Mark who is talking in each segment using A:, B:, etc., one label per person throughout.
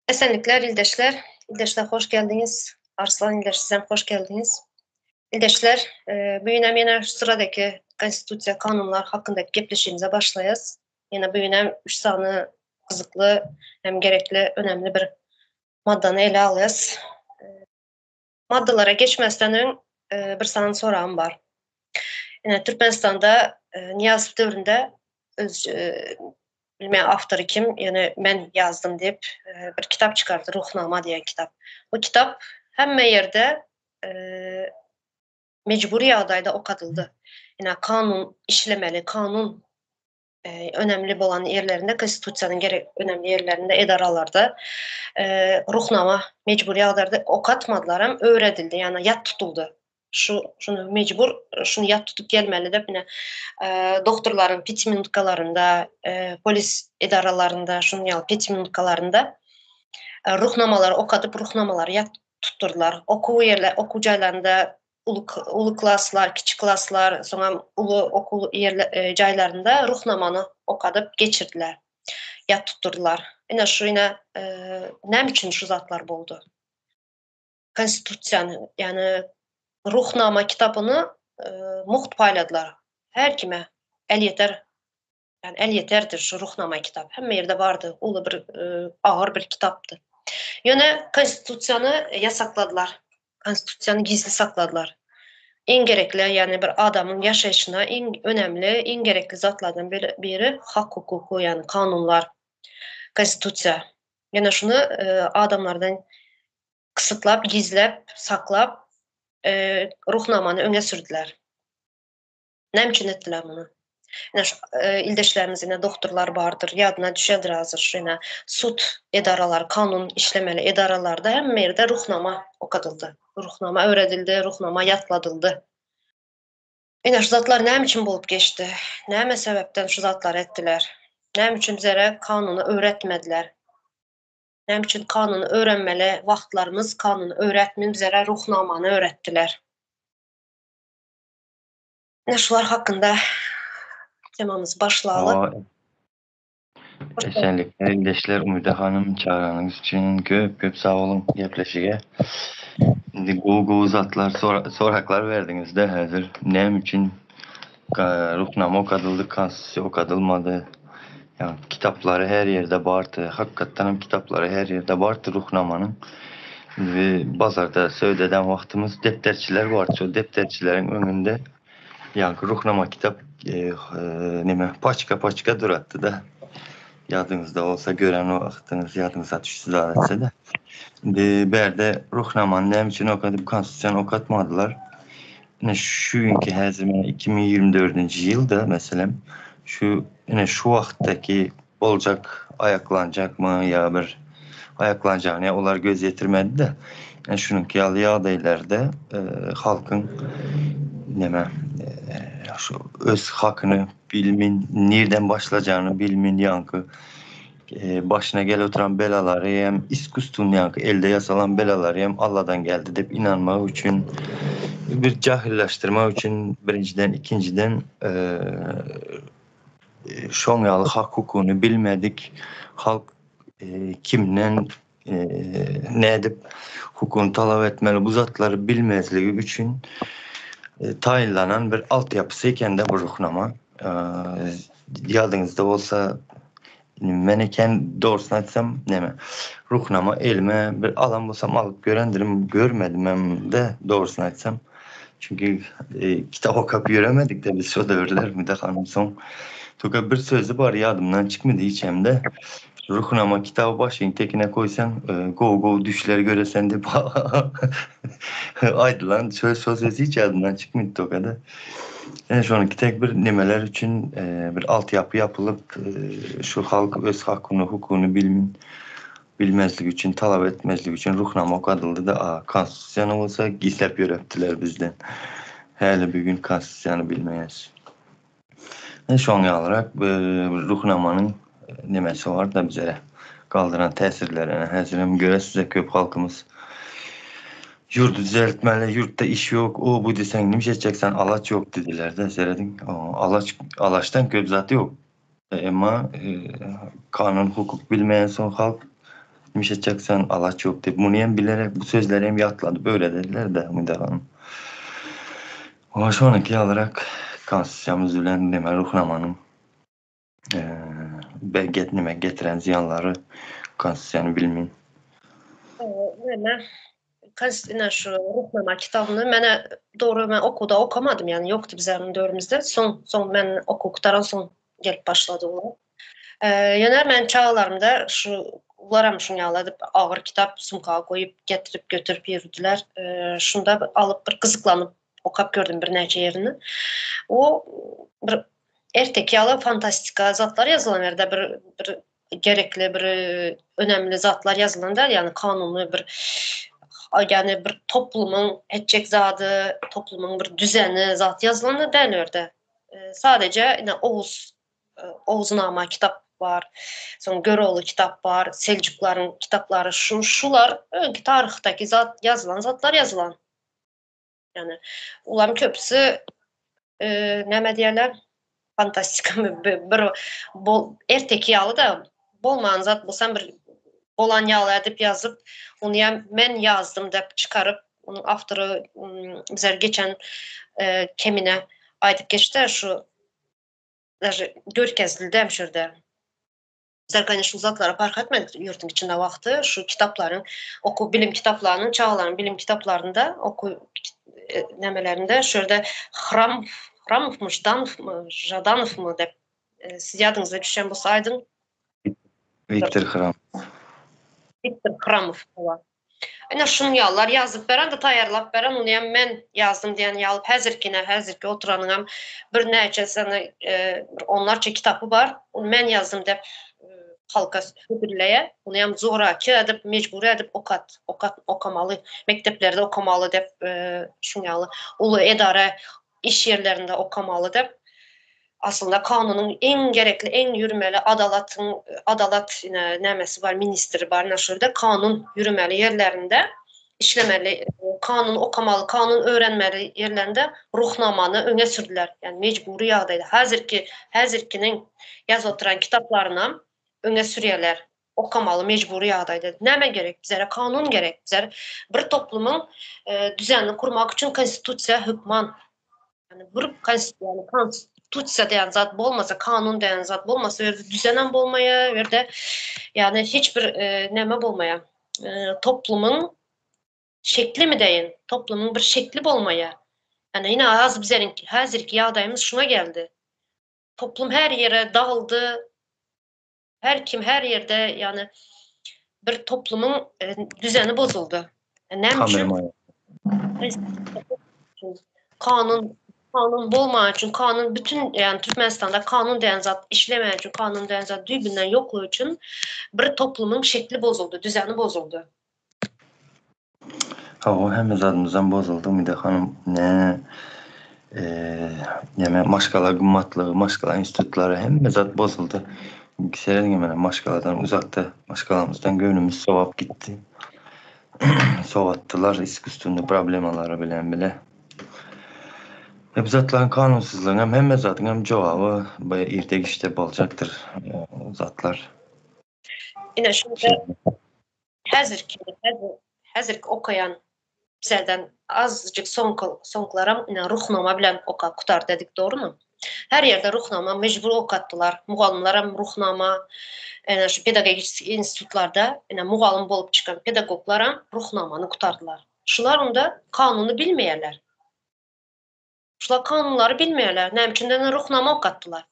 A: Esenlikler ildeşler. Ildeşler hoş geldiňiz. Arslan ildeş sizem hoş geldiňiz. Ildeşler, e, bu günem ýene şu sıradaki konstitusiýa kanunlar hakyndaky gepleşigimize başlaýas. Ýene bu günem 3 sany gyzykly hem gerekli önemli bir maddany ele alýas. E, maddalara geçmezden öň e, bir sany soragym bar. Ine Türkmenistanda Nyýazow döwründe öz bilmeýän awtory kim, ýöne men ýazdym diýip e, bir kitap çykardy, Ruhnama diýen kitap. Bu kitap hemme ýerde e, mejbury ýagdaýda okadyldy. Ine kanun işlemeli, kanun e, önemli bolan ýerlerinde, konstitusiýanyň gerek önemli ýerlerinde, edaralarda e, ruhnama mejbury ýagdaýda okatmadylar hem öwredildi, ýagny ýat tutuldy. Şu şuny mejbur şuny ýat tutup gelmeli dep ine e, doktorlaryň piti minutkalarynda, e, polis edaralarynda şunuň ýaly piti minutkalarynda e, ruhnamalary okadyp ruhnamalary ýat tutdurdylar. Okuw ýerler, okuw jaýlarynda uly uly klaslar, kiçi klaslar, soňam uly okuw ýerler e, jaýlarynda ruhnamany okadyp geçirdiler. Ýat tutdurdylar. Ine şu ine e, näme üçin şu zatlar boldy? Konstitusiýany, ýagny Ruhnama kitabyny e, mugt paýladylar. Her kime elýeter ýagny elýeterdir şu Ruhnama kitap. Hemme ýerde bardy. Uly bir e, agyr bir kitapdy. Ýöne konstitusiýany ýasakladylar. Konstitusiýany gizli sakladylar. Iň gerekli, ýagny bir adamyň ýaşaýşyna iň önemli, iň gerekli zatlardan biri, biri hak hukuky, ýagny kanunlar, konstitusiýa. Ýöne şuny e, adamlardan kyssytlap, gizläp, saklap, e, ruhnamany öňe sürdüler. Näme üçin etdiler muny? Ine şu e, ildeşlerimiz ine doktorlar bardyr, ýadyna düşendir hazir şu ine sud edaralary, kanun işlemeli edaralarda hemme ýerde ruhnama okadyldy. Ruhnama öwredildi, ruhnama ýatladyldy. Ine şu zatlar näme üçin bolup geçdi? Näme sebäpden şu zatlary etdiler? Näme üçin bizlere kanuny öwretmediler? Näme üçin kanuny öwrenmeli wagtlarymyz kanuny öwretmän bizlere ruhnamany öwretdiler? Ine şular hakynda temamyzy başlaly.
B: Esenlikler ildeşler Umyda hanym çagyranyňyz üçin köp köp sag boluň gepleşige. Indi gowy gowy zatlar soraklar berdiňizde häzir näme üçin Ruhnama okadyldy konstitusiýa okadylmady. Ýa kitaplary her ýerde bardy. Hakykatdan hem kitaplary her ýerde bardy Ruhnamanyň. Indi bazarda söwda eden wagtymyz depderçiler bardy. Şol depderçileriň öňünde ýaňky Ruhnama kitap e, neme paçka paçka duratdy-da. Ýadyňyzda bolsa gören wagtyňyz ýadyňyza düşse zat etse-de. Indi bärde Ruhnamany näme üçin okadyp konstitusiýany okatmadylar? Ine şu günki häzir men 2024-nji ýylda meselem şu ine şu wagtdaky boljak aýaklanjakmy ýa bir aýaklanjagyny olar göz ýetirmedi-de. Ine şunuňky ýaly ýagdaýlarda e, halkyň neme e, şu öz hakyny bilmin, nirden başlajagyny bilmin ýaňky e, başyna gelip oturan belalary hem iskusstun ýaňky elde ýasalan belalary hem Alladan geldi diýip inanmak üçin bir jahilleşdirmek üçin birinjiden ikinjiden e, şoň ýaly hak hukugyny bilmedik halk e, kimden e, nädip hukugyny talap etmeli bu zatlary bilmezligi üçin e, taýynlanan bir altyapysy eken-de bu ruhnama. E, ýadyňyzda bolsa men eken dogrusyny aýtsam neme ruhnama elime bir alan bolsam alyp görendirim görmedim hem de dogrusyny aýtsam. Çünki e, kitap okap ýöremedik de biz şo döwürler Müde hanym soň. Toka bir sözi bar ýadymdan çykmady hiç hem de. Ruhnama kitaby başyň tekine koýsaň e, gowy gowy düşler göresen diýip aýdylan söz şo söz hiç ýadymdan çykmady tokada. Yani şonuňky tek bir nemeler üçin e, bir altyapy ýapylyp e, şu halk öz hakyny hukugyny bilmin bilmezlik üçin talap etmezlik üçin ruhnama okadyldy da a konstitusiýany bolsa gizläp ýörepdiler bizden. Häli bir gün konstitusiýany bilmeýäs. Yani şoň ýalyrak bir ruhnamanyň nemesi bar da bize galdyran täsirleri. Yani häzir hem göre size köp halkymyz ýurdy düzeltmeli, ýurtda iş ýok, o bu diýseň nime etjeksen alaç ýok diýdiler de serediň. Alaç alaçdan köp zat ýok. Emma e, kanun hukuk bilmeýän soň halk Etmiş etjeksen alaç ýok diýip, muny hem bilerek bu sözleri hem ýatladyp öwredediler-de Umyda hanym. Oňa şonuňky ýalyrak konstitusiýamyz bilen neme Ruhnamanyň be neme getiren zyýanlary konstitusiýany bilmin.
A: Neme Konstitusiýa şu Ruhnama kitabyny menä dogry men okuwda okamadym ýani ýokdy bizäniň döwrümizde. Soň soň men okuw gutaran soň gelip başlady olar. Ýöne men çagalarymda şu ularam şuň ýaly edip agyr kitap sumka goýup getirip götürip ýördiler. Şunda alyp bir gyzyklanyp okap gördüm birnäçe ýerini. O bir erteki ýaly fantastika zatlar ýazylan ýerde bir bir gerekli bir önemli zatlar ýazylan däl, ýagny kanuny bir ýagny bir toplumyň etjek zady, toplumyň bir düzeni zat ýazylan däl o ýerde. Sadece ine Oguz Oguznama kitap bar, soň Görogly kitap bar, Seljuklaryň kitaplary şu şular öňki taryhdaky zat ýazylan zatlar ýazylan. Ýagny olaryň köpüsi e, näme diýerler? Fantastika bir bol erteki ýaly-da bolman zat bolsa bir bolan ýaly edip ýazyp, ony hem men ýazdym diýip çykaryp, onuň awtory bizler geçen e, kemine aýdyp geçdi şu daže görkezildi hem şu ýerde. Bizler kanyş şu zatlara parh etmedik ýurduň içinde wagty şu kitaplaryň okuw bilim kitaplarynyň çagalaryň bilim kitaplarynda okuw e, nämelerinde şu ýerde Hram Hramowmy Ždanowmy Žadanowmy dep e, siz ýadyňyza düşen bolsa aýdyň.
B: Wiktor Hram.
A: Wiktor Hramow. Ine şuny ýalylar ýazyp beren de taýýarlap beren ony hem men ýazdym diýen ýaly häzirkine häzirki oturanyň hem birnäçe sany e, bir onlarça kitapy bar. Ony men ýazdym diýip e, halka hödürleýär. Ony hem zoraki edip, mejbury edip okat, okat okamaly, mekdeplerde okamaly diýip e, şuny ýaly uly edara iş ýerlerinde okamaly diýip Aslynda kanunyň iň gerekli, iň ýürmeli adalatyň adalat ine nämesi bar, ministri bar, ine şurada kanun ýüremeli ýerlerinde işlemeli, kanun okamaly, kanun öwrenmeli ýerlerinde ruhnamany öňe sürdüler. Ýani mejbury ýagdaýda häzirki häzirkiniň ýazyp oturan kitaplarynam öňe sürýärler. Okamaly mejbury ýagdaýda. Näme gerek? Bizlere kanun gerek. Bizler bir toplumyň düzenini kurmak üçin konstitusiýa hökman. Ýani bir ýani konstitusiýa diýen zat bolmasa, kanun diýen zat bolmasa, o ýerde düzenem bolmaýar, o ýerde ýani hiç bir näme bolmaýar. Toplumyň şeklimi deýin, toplumyň bir şekli bolmaýar. Ýani ine az bizleriň häzirki ýagdaýymyz şuňa geldi. Toplum her ýere dagyldy. Her kim her ýerde ýagny bir toplumyň e, düzeni bozuldy. E, näme üçin? Kanun kanun bolmaýan üçin, kanun bütün ýagny Türkmenistanda kanun diýen zat işlemeýän üçin, kanun diýen zat düýbünden ýoklugy üçin bir toplumyň şekli bozuldy, düzeni bozuldy.
B: Hawa, hemme zadymyzam bozuldy Umyda hanym. Ne näme maşgala gymmatlygy, maşgala institutlary hemme zat bozuldy. Serediň mena maşgaladan uzakda, maşgalamyzdan göwnümiz sowap gitdi. Sowatdylar iskusstwennyi problemalary bilen bile. E bu zatlaryň kanunsyzlygyň hem hemme zadyň hem jogaby bu irde giçde boljakdyr zatlar.
A: Ine şunda Häzirki, häzirki okaýan bizlerden azajyk soňky, soňkularam ine Ruhnama bilen okap gutardy dedik, dogrumy? Her ýerde Ruhnama mejbur okatdylar. Mugallymlaram Ruhnama, ine şu pedagogiçeskiý institutlarda ine mugallym bolup çykan pedagoglaram Ruhnamany gutardylar. Şular onda kanuny bilmeýärler. Şular kanunlary bilmeýärler. Näme üçin indi Ruhnama okatdylar.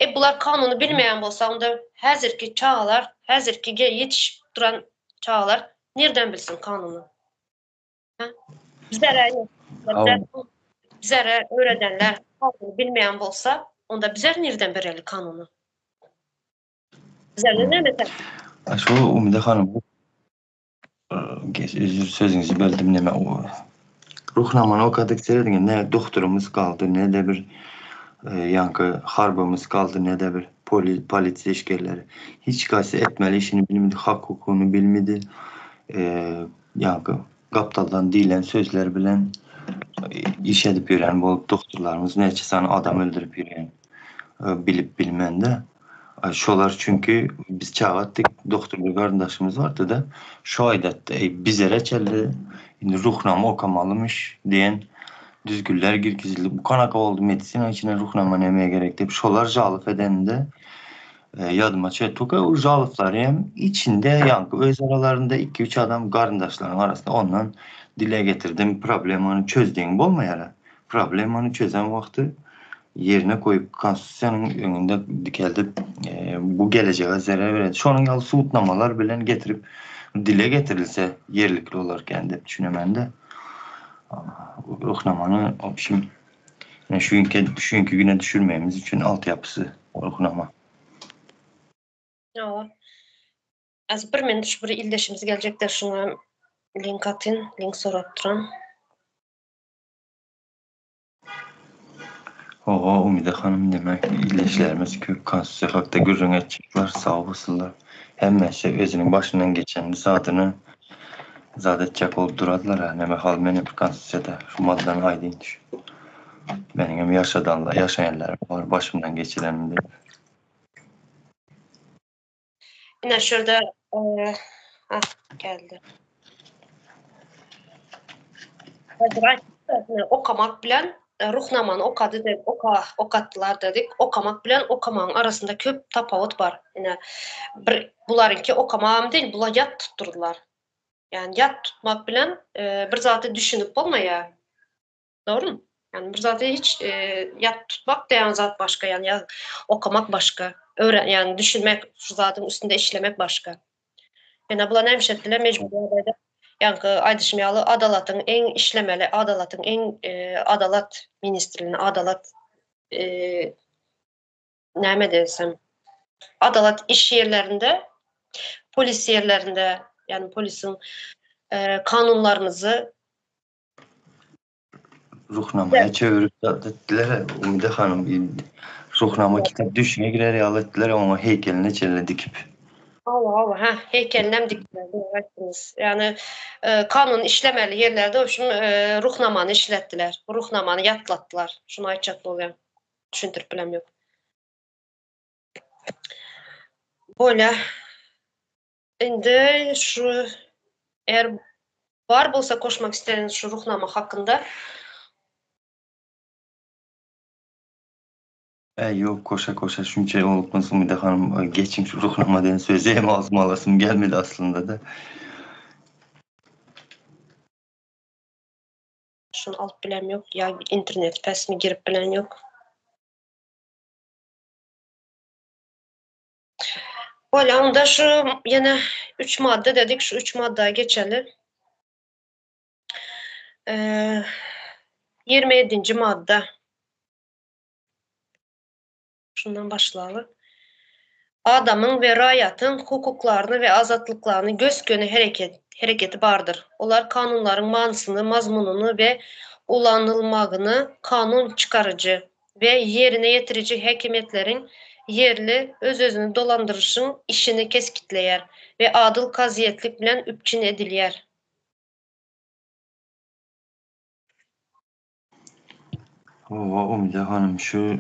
A: E bular kanuny bilmeýän bolsa onda häzirki çagalar, häzirki ýetişip duran çagalar nirden bilsin kanuny? Ha? Bizlere bizlere öwredenler kanuny bilmeýän bolsa, onda bizler nirden bereli kanuny? Bizler näme eteli?
B: Şu Umide hanym Özür sözüňizi böldüm neme Ruhnamany okadyk serediň ne doktorymyz galdy ne de bir ýaňky harbymyz galdy ne de bir polisiýa işgärleri hiç haýsy etmeli işini bilmedi hak hukugyny bilmedi ýaňky gapdaldan diýlen sözler bilen iş edip ýören bolup doktorlarymyz näçe sany adam öldürip ýörýän bilip bilmende. Şolar çünki biz çagatdyk, doktor bir garyndaşymyz bardy-da, şo aýdatdy, Eý, bizere çenli indi Ruhnama okamalymyş diýen düzgünler girgizildi. Bu kanaka boldy, medisina içine Ruhnama nämä gerek diýip, şolar žalyp edende ýadyma çetdi. O žalyplary hem içinde ýaňky öz aralarynda iki-üç adam garyndaşlaryň arasynda ondan dile getirdim, problemany çözdiň bolmaýar-a. Problemany çözen wagty ýerine goýup, konstitusiýanyň öňünde dikeldip, bu gelejege zerer berýär. Şonuň ýaly subutnamalar bilen getirip dile getirilse ýerlikli bolarken diýip düşünemende. Ruhnamany obşim şu günki şu günki güne düşürmegimiz üçin altyapysy ruhnama.
A: Hawa. Az bir minut şu bir ildeşimiz geljekde şuňa link atyn, link sorap duran.
B: Hawa Umyda hanym demek ildeşlerimiz köp konstitusiýa hakda gürrüň etjekler sag bolsunlar. Hemmesi özüniň başyndan geçen zadyny zat etjek bolup duradylar ha neme hal menem konstitusiýada şu maddany aýdyn şu meniňem ýaşadanlar ýaşaýanlarym bar başymdan geçirenim diýip.
A: Ine şurada ah geldi. Okamak bilen e, ruhnamany okady dek, oka, okatdylar dedik. Okamak bilen okamagyň arasynda köp tapawut bar. Ine bir bularyňky okamagam değil, bular ýat tutdurdylar. Yani ýat tutmak bilen e, bir zady düşünip bolmaýar. Dogrumy? Yani bir zady hiç e, ýat tutmak diýen zat başga, yani ýa, okamak başga. Öwren, yani düşünmek, şu zadyň üstünde işlemek başga. Ýöne bular näme etdiler? Mejbur ýagdaýda ýaňky aýdyşym ýaly adalatyň iň işlemeli, adalatyň iň e, adalat ministrligine, adalat e, näme desem, adalat iş ýerlerinde, polis ýerlerinde, ýagny polisiň e, kanunlarymyzy
B: Ruhnamaya çevirip etdiler. Umide hanım Ruhnama kitap düşüne girer ýaly etdiler oňa heýkelini çenli dikip.
A: Hawa, hawa, ha, heýkelini hem dikdiler, dogry aýtdyňyz. Ýagny e, kanun işlemeli ýerlerde şu e, ruhnamany işletdiler. Ruhnamany ýatlatdylar. Şuny aýtjak bolýan. Düşündirip bilem ýok. Bolýa. Indi şu eğer bar bolsa goşmak isleýän şu ruhnama hakynda.
B: E, ýok koşa koşa şunça bolupmyz Umide hanym geçiň şu ruhnama diýen sözi hem agzyma alasym gelmedi aslynda da.
A: Şuny alyp bilem ýok ýa internet pesmi girip bilen ýok. Bolýa, onda şu ýene üç madda dedik, şu üç madda geçeli. Ee, 27. madda. Şundan başlaly. Adamyň we raýatyň hukuklaryny we azatlyklaryny gös-göni hereket, hereketi bardyr. Olar kanunlaryň manysyny, mazmunyny we ulanylmagyny kanun çykaryjy we ýerine ýetiriji häkimiýetleriň ýerli öz-özüni dolandyryşyň işini kesgitleýär we adyl kazyýetlik bilen üpjün edilýär.
B: Hawa, Umyda hanym, şu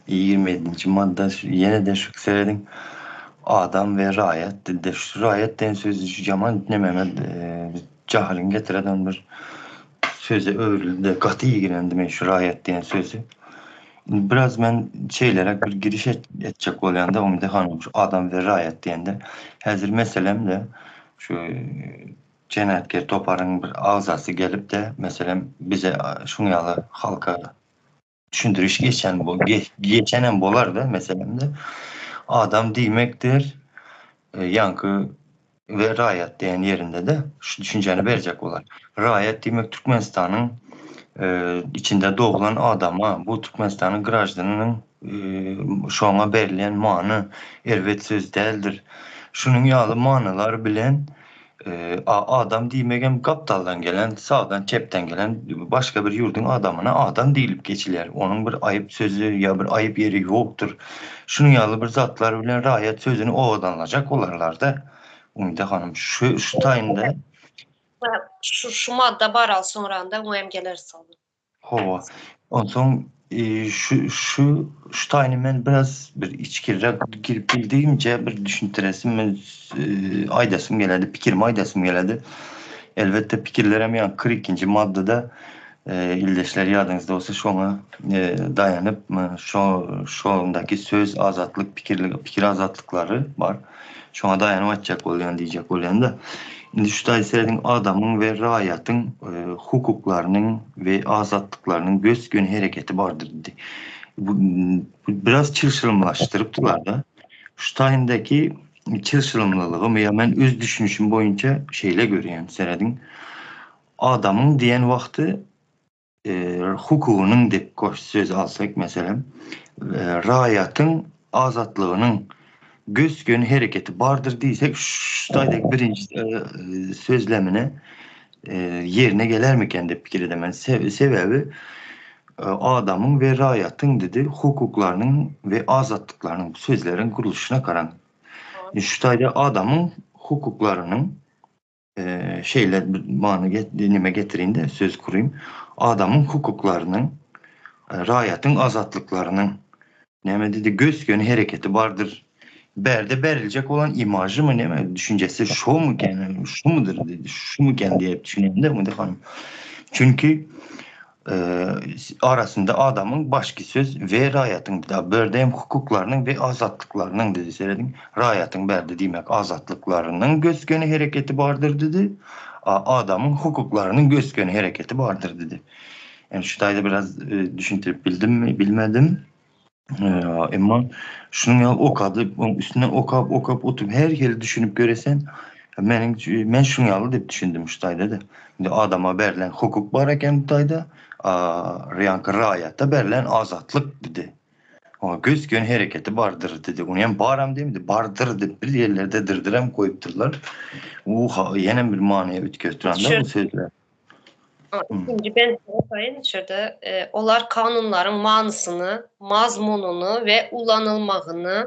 B: 27-nji madda ýene-de şu serediň adam we raýat dilde şu raýat diýen sözi şu ýaman nememe jahylyň getireden bir söze öwrüldi. Gaty ýigrendim men şu raýat diýen sözi. Biraz men şeýleräk bir giriş etjek bolýan-da Umyda hanym şu adam we raýat diýende. Häzir meselem-de şu Jenaýatker toparyň bir agzasy gelip-de, meselem, bize şuň ýaly halka düşündiriş geçen geçenem bolar-da, meselem-de, adam diýmekdir, ýaňky we raýat diýen ýerinde-de şu düşünjäni berjek bolar. Raýat diýmek Türkmenistanyň içinde doglan adama, bu Türkmenistanyň graždanynyň şoňa berilýän many erbet söz däldir. Şunuň ýaly manylar bilen Adam diýmegem gapdaldan gelen, sagdan, çepden gelen başga bir ýurduň adamyna adam diýlip geçilýär. Onuň bir aýyp sözi ýa bir aýyp ýeri ýokdur. Şunuň ýaly bir zatlar bilen raýat sözüni owadanlajak bolarlar-da. Umyda hanym, şu şu taýynda.
A: Şu şu madda bar al soňranda oňa hem geleris.
B: Hawa. Onsoň. şu şu şu taýyny men biraz bir içgirräk girip bildigimçe bir düşündiresim men aýdasym geledi, pikirimi aýdasym geledi. Elbetde pikirlerem ýa 42-nji maddada ildeşler ýadyňyzda bolsa şoňa daýanyp şo şondaky söz azatlyk pikirli pikir azatlyklary bar. Şoňa daýanyp aýtjak bolýan diýjek bolýan-da. Indi şu taýda serediň adamyň we raýatyň hukuklarynyň we azatlyklarynyň gös-göni hereketi bardyr diýdi. Bu biraz çylşyrymlaşdyrypdylar-da. Şu taýyndaky çylşyrymlylygy ýa men öz düşünişim boýunça şeýle görýän serediň. Adamyň diýen wagty hukugynyň diýip goş söz alsak, meselem, raýatyň azatlygynyň gös-göni hereketi bardyr diýsek, şu taýdaky birinji sözlemine ýerine gelermiken diýip pikir edemen. Sebäbi adamyň we raýatyň dedi hukuklarynyň we azatlyklarynyň bu sözleriň gurluşyna garaň. Şu taýda adamyň hukuklarynyň şeýle bir many neme getireyim-de söz kurayım. Adamyň hukuklarynyň, raýatyň azatlyklarynyň näme diýdi gös-göni hereketi bardyr. Bärde beriljek bolan imajymy näme düşünjesi şomuken, şumudyr diýdi, şumuken diýip düşünýän-de Umyda hanym. Çünki arasynda adamyň başky söz we raýatyň da berde hem hukuklarynyň we azatlyklarynyň dedi serediň raýatyň berde diýmek azatlyklarynyň gös-göni hereketi bardyr dedi adamyň hukuklarynyň gös-göni hereketi bardyr dedi yani şu taýda biraz düşündirip bildimmi bilmedim emma şunuň ýaly okady onuň üstünden okap okap oturyp her hili düşünip göresen meniň men şunuň ýaly diýip düşündim şu taýda-da indi adama berlen hukuk bar eken bu taýda ýaňky raýata berlen azatlyk dedi oňa gös göni hereketi bardyr dedi ony hem baram diýmedi bardyr diýip bir ýerlerde dyrdyram goýupdyrlar u ýene bir manyýa üýtgedip duranda bu sözler
A: Ikinji bentde okaýyn şurada. E, olar kanunlaryň manysyny, mazmunyny we ulanylmagyny,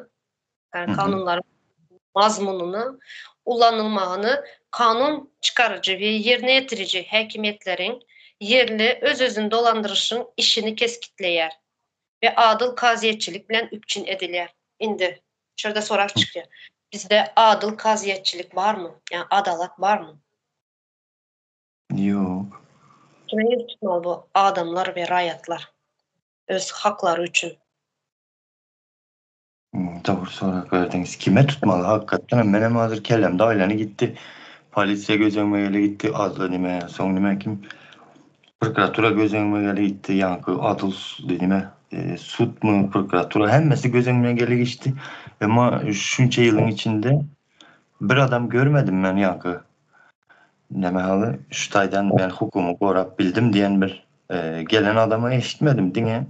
A: yani kanunlaryň mazmunyny, ulanylmagyny kanun çykaryjy we ýerine ýetiriji häkimiýetleriň ýerli öz-özüni dolandyryşyň işini kesgitleýär we adyl kazyýetçilik bilen üpjün edilýär. Indi şurada sorag çykýar. Bizde adyl kazyýetçilik barmy? Ýa adalat barmy?
B: Ýok.
A: Kime ýüz tutmaly bu adamlar we raýatlar öz haklary üçin?
B: Dogry sorag berdiňiz. Kime tutmaly hakykatdan hem menem hazir kellemde aýlany gitdi. Polisiýa göz öňüme gele gitdi. Adly nime soň nime kim prokuratura göz öňüme gele gitdi. Ýaňky adyl nime sudmy prokuratura hemmesi göz öňüme gele geçdi. Emma şunça ýylyň içinde bir adam görmedim men ýaňky Näme haly şu taýdan men hukumy gorap bildim diýen bir gelen adama eşitmedim diňe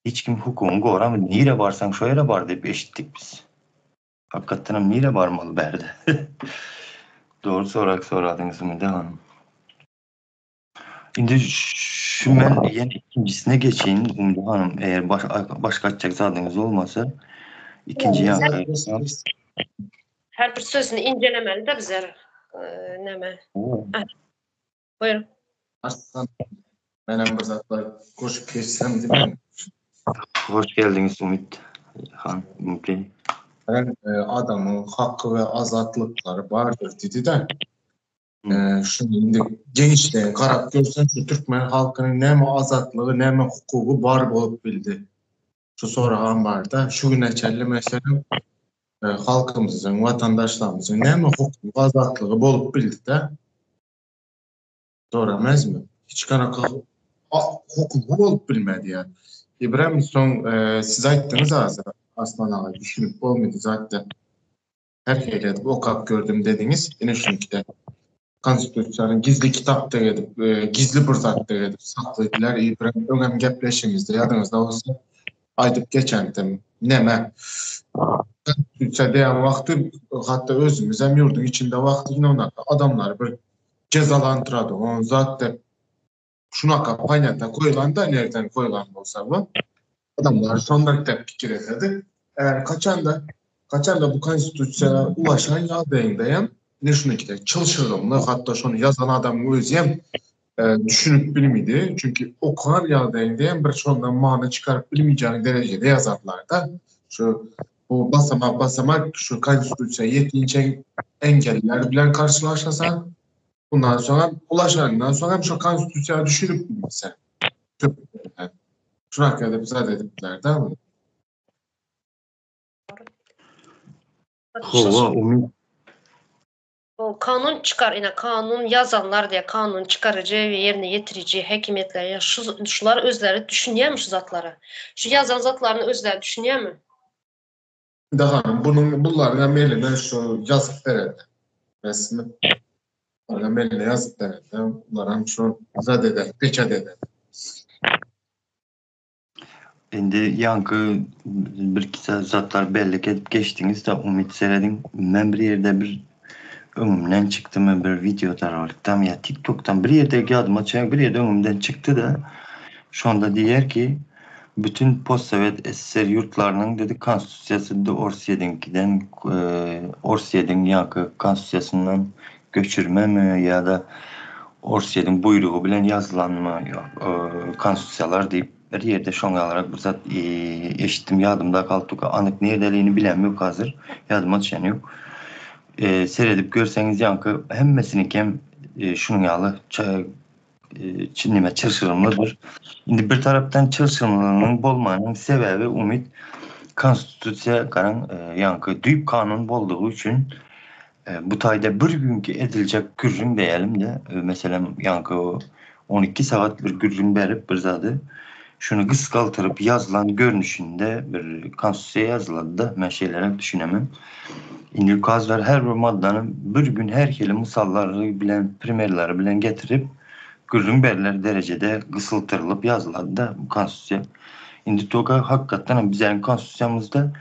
B: hiç kim hukugyny goramady nire barsaň şo ýere bar diýip eşitdik biz. Hakykatdanam nire barmaly bärde. Dogry sorag soradyňyz Umyda hanym. Indi şu men ýene ikinjisine geçeýin Umyda hanym eger başga aýtjak zadyňyz bolmasa ikinji ýaňky
A: Her bir sözüni incelemeli de bizler. Näme? Buyurun.
C: Arslan, menem bir zatlar goşup geçsem diýip.
B: Hoş geldiňiz Umyt han, Umyt Bey.
C: Ben adamyň haky we azatlyklary bardyr diýdi-de. Şuny indi genişleýin garap görseň şu türkmen halkynyň näme azatlygy, näme hukugy bar bolup bildi. Şu soragam barda. Şu güne çenli meselem halkymyzyň, watandaşlarymyzyň näme hukugy, azatlygy bolup bildi-de? Dogry emesmi? Hiç kanaka hukugy bolup bilmedi ýa. Ibrahim soň siz aýtdyňyz azra Aslan aga düşünip bolmady zatda. Her hili edip okap gördüm dediňiz. Ine şununkide. Konstitusiýany gizli kitapda edip, gizli bir zatda edip sakladylar. Ibrahim öňem gepleşigimizde ýadyňyzda bolsa aýdyp geçendim. Näme? Konstitusiýa diýen wagty hatda özümiz hem ýurduň içinde wagty ýine onaka adamlary bir jezalandyrady. On zat dep şunaka ponýata goýlan da nerden goýlan bolsa bu. Adamlar şonda dep pikir ededi. Eğer kaçanda kaçanda bu konstitusiýa ulaşan ýagdaýynda hem ine şununkide çylşyrymly hatda şony ýazan adamyň özi hem. düşünip bilmedi. Çünki okan ýagdaýyňda hem bir şondan many çykaryp bilmeyeceğin derejede ýazarlar-da. Şu bu basamak basamak şu konstitusiýa ýetinçe engeller bilen karşylaşasan, bundan soň hem ulaşandan soň hem şu konstitusiýa düşünip bilmesen. Şunak edip zat edipler-de.
B: Hawa, umyt
A: Bu kanun çykar ine kanun ýazanlar diýe kanun çykaryjy we ýerine ýetiriji häkimiýetler ýa şu şular özleri düşünýärmi şu zatlara? Şu ýazan zatlaryna özleri düşünýärmi?
C: Indi hanym bunuň bularyň hem eline şu ýazyp berende. Resmi. Bularyň hem eline ýazyp berende, bularam şu zat eder, peçat eder.
B: Indi ýaňky birki zatlar bellik edip geçdiňiz-de Umyt serediň men bir ýerde bir öňümden çykdymy bir wideo rolikdami ýa tiktokdan bir ýerde ýadyma düşen bir ýerde öňümden çykdy-da şonda diýýär ki bütün postsowet ssr ýurtlarynyň dedi konstitusiýasy dedi orsýediňkiden orsýediň ýaňky konstitusiýasyndan göçürmemi ýa-da Orsýetiň buýrugy bilen ýazylanmy konstitusiýalar diýip bir ýerde şoň ýalyrak bir zat eşitdim ýadymda galdy anyk nirdeligini bilemok hazir ýadyma düşeni ýok. Seredip görseňiz ýaňky hemmesinikem şunuň ýaly neme çylşyrymlydyr. Indi bir tarapdan çylşyrymlylygynyň bolmagynyň sebäbi umyt konstitusiýa garaň ýaňky düýp kanun boldugy üçin Bu taýda bir günki ediljek gürrüň diýelim-de, meselem, ýaňky 12 sagat bir gürrüň berip bir zady, şuny gysgaltyryp ýazylan görnüşinde bir konstitusiýa ýazylady-da, men şeýleräk düşünemen. Indi ukazlar her bir maddany bir gün her hili mysallary bilen, primerleri bilen getirip, gürrüň berler derejede gysyltyrylyp ýazylady-da bu konstitusiýa. Indi toka hakykatdan hem bizäň konstitusiýamyzda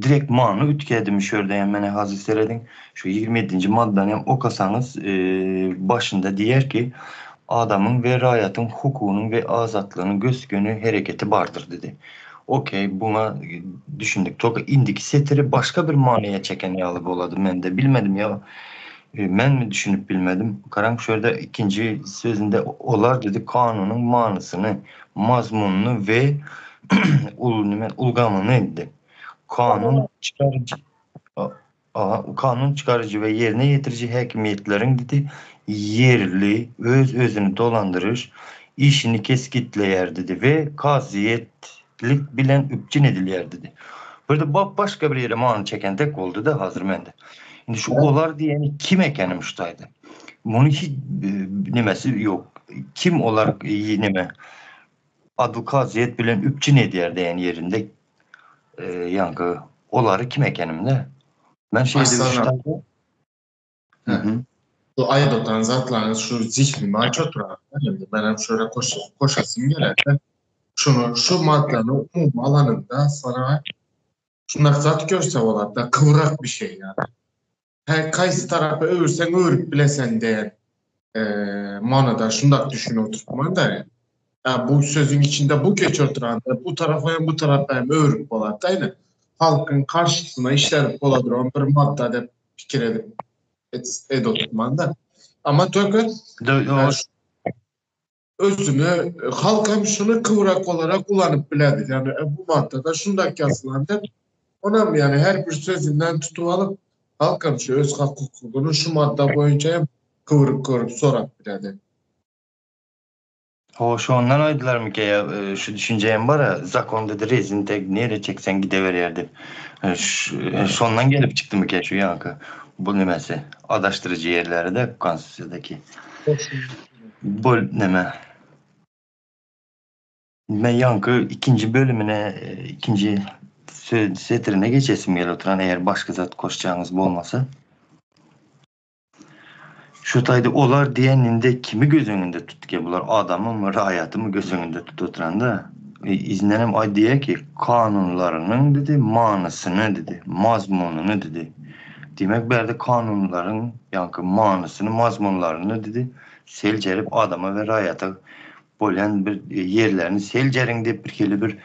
B: direkt many üýtgädimi şu ýerde hem mene hazir serediň şu 27-nji maddany hem okasaňyz başynda diýer ki adamyň we raýatyň hukugynyň we azatlygynyň gös-göni hereketi bardyr dedi. Okey buňa düşündik. Toka indiki setiri başga bir manyýa çeken ýaly bolady mende bilmedim ýa menmi düşünip bilmedim. Garaň şu ýerde ikinji sözünde olar dedi kanunyň manysyny mazmunyny we ulgamyny kanun çykaryjy kanun çykaryjy we ýerine ýetiriji häkimiýetleriň dedi ýerli öz-özüni dolandyryş işini kesgitleýär dedi we kazyýetlik bilen üpjün edilýär dedi. Bu ýerde bap-başga bir ýere many çeken dek boldy-da hazir mende. Indi şu olar diýeni kim ekenim şu taýda? Muny hiç nemesi ýok. Kim olar neme adl kazyýet bilen üpjün edýär diýen ýerinde ýaňky olary kim ekenimde. Men şeýle
C: bir Bu aýdylan zatlaryňyz şu zihnime aç oturar. Indi men hem şöyle koşasym geler. Şunu şu maddany umumy alanynda sana şundak zat görse bolar da kıvrak bir şey yani. Her kaýsy tarapa öwürseň öwürip bilesen diýen manyda şundak düşünip oturtman da. Ya bu sözün içinde bu geç oturanda bu tarafa hem bu tarafa hem öwürip bolar da ýene. Halkyň karşysyna işlenip boladyr bir madda dep pikir edip et, ed oturtman da. Ama tökün özüni halk hem şunu kıvrak olarak kullanıp bilerdi. Yani bu maddada şundak yazılandı. Onam yani her bir sözünden tutup alıp halk hem şu öz hak hukukunu şu madda boyunca hem kıvırıp kıvırıp sorap bilerdi.
B: Ho şondan aýdylarmyka ýa şu düşünje hem bar-a, zakon dedi rezin tek nirä çekseň gideberýär diýip. Şondan gelip çykdymyka şu ýaňky bu nemesi adaşdyryjy ýerleri-de konstitusiýadaki. Bol neme. Men ýaňky ikinji bölümine, ikinji setirine geçesim gelip oturan, eger başga zat goşjagyňyz bolmasa. Şu taýda olar diýeninde kimi göz öňünde tutdy bular adamymy, raýatymy göz öňünde tutup oturanda? Yzyndanam aýdýar ki, kanunlarynyň dedi, manysyny dedi, mazmunyny dedi. Diýmek bärde kanunlaryň ýaňky manysyny, mazmunlaryny dedi, seljerip adama we raýata bolýan bir ýerlerini seljeriň diýip bir hili bir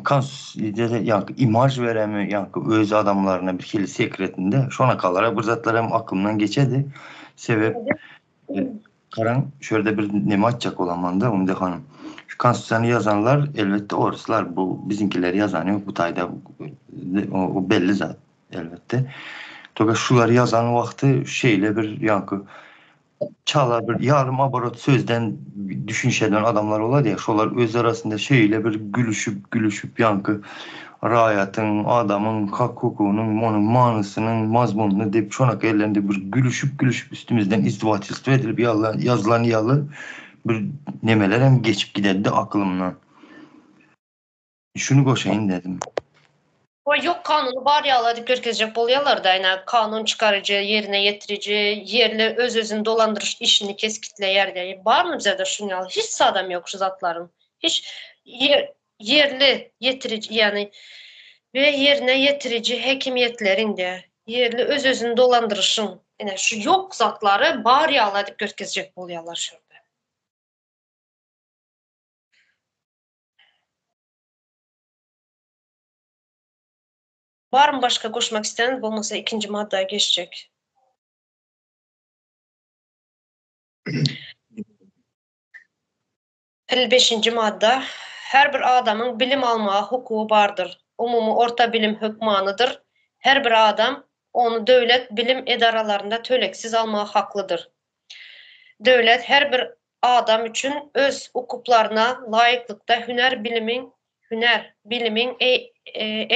B: ýaňky imaž beremi, ýaňky öz adamlaryna bir hili sekretinde şonakalara bir zatlar hem aklymdan geçedi. Sebäp. Garaň, şu ýerde bir neme aýtjak bolamanda, Umide hanym. Şu konstitusiýany ýazanlar elbetde oruslar, bu biziňkiler ýazany ýok bu taýda, o belli zat elbetde. Toka şular ýazan wagty şeýle bir ýaňky çala bir ýarym oborot sözden düşünişeden adamlar bolady ýa, şolar öz arasynda şeýle bir gülüşip gülüşip ýaňky raýatyň, adamyň hak-hukugynyň, onuň manysynyň, mazmunyny diýip şonaka ellerinde bir gülüşip-gülüşip üstümizden izdewatelstwo edilip ýazylan ýaly bir nemeler hem geçip giderdi akylymdan. Şuny goşaýyn dedim.
A: O ýok kanuny bar ýaly edip görkezjek bolýarlar-da, ine kanun çykaryjy, ýerine ýetiriji, ýerli öz-özüni dolandyryş işini kesgitleýär diýip. Barmy bizede şuň ýaly? Hiç zadam ýok şu zatlaryň. Hiç ýer ýerli ýetiriji, ýagny we ýerine ýetiriji häkimiýetleriň-de, ýerli öz-özüni dolandyryşyň, ine, şu ýok zatlary bar ýaly edip görkezjek bolýarlar şu ýerde. Barmy başga goşmak isleýän, bolmasa ikinji madda geçjek. 55-nji madda, Her bir adamyň bilim almaga hukugy bardyr. Umumy orta bilim hökmanydyr. Her bir adam ony döwlet bilim edaralarynda tölegsiz almaga haklydyr. Döwlet her bir adam üçin öz ukyplaryna laýyklykda hünär bilimiň hünär bilimiň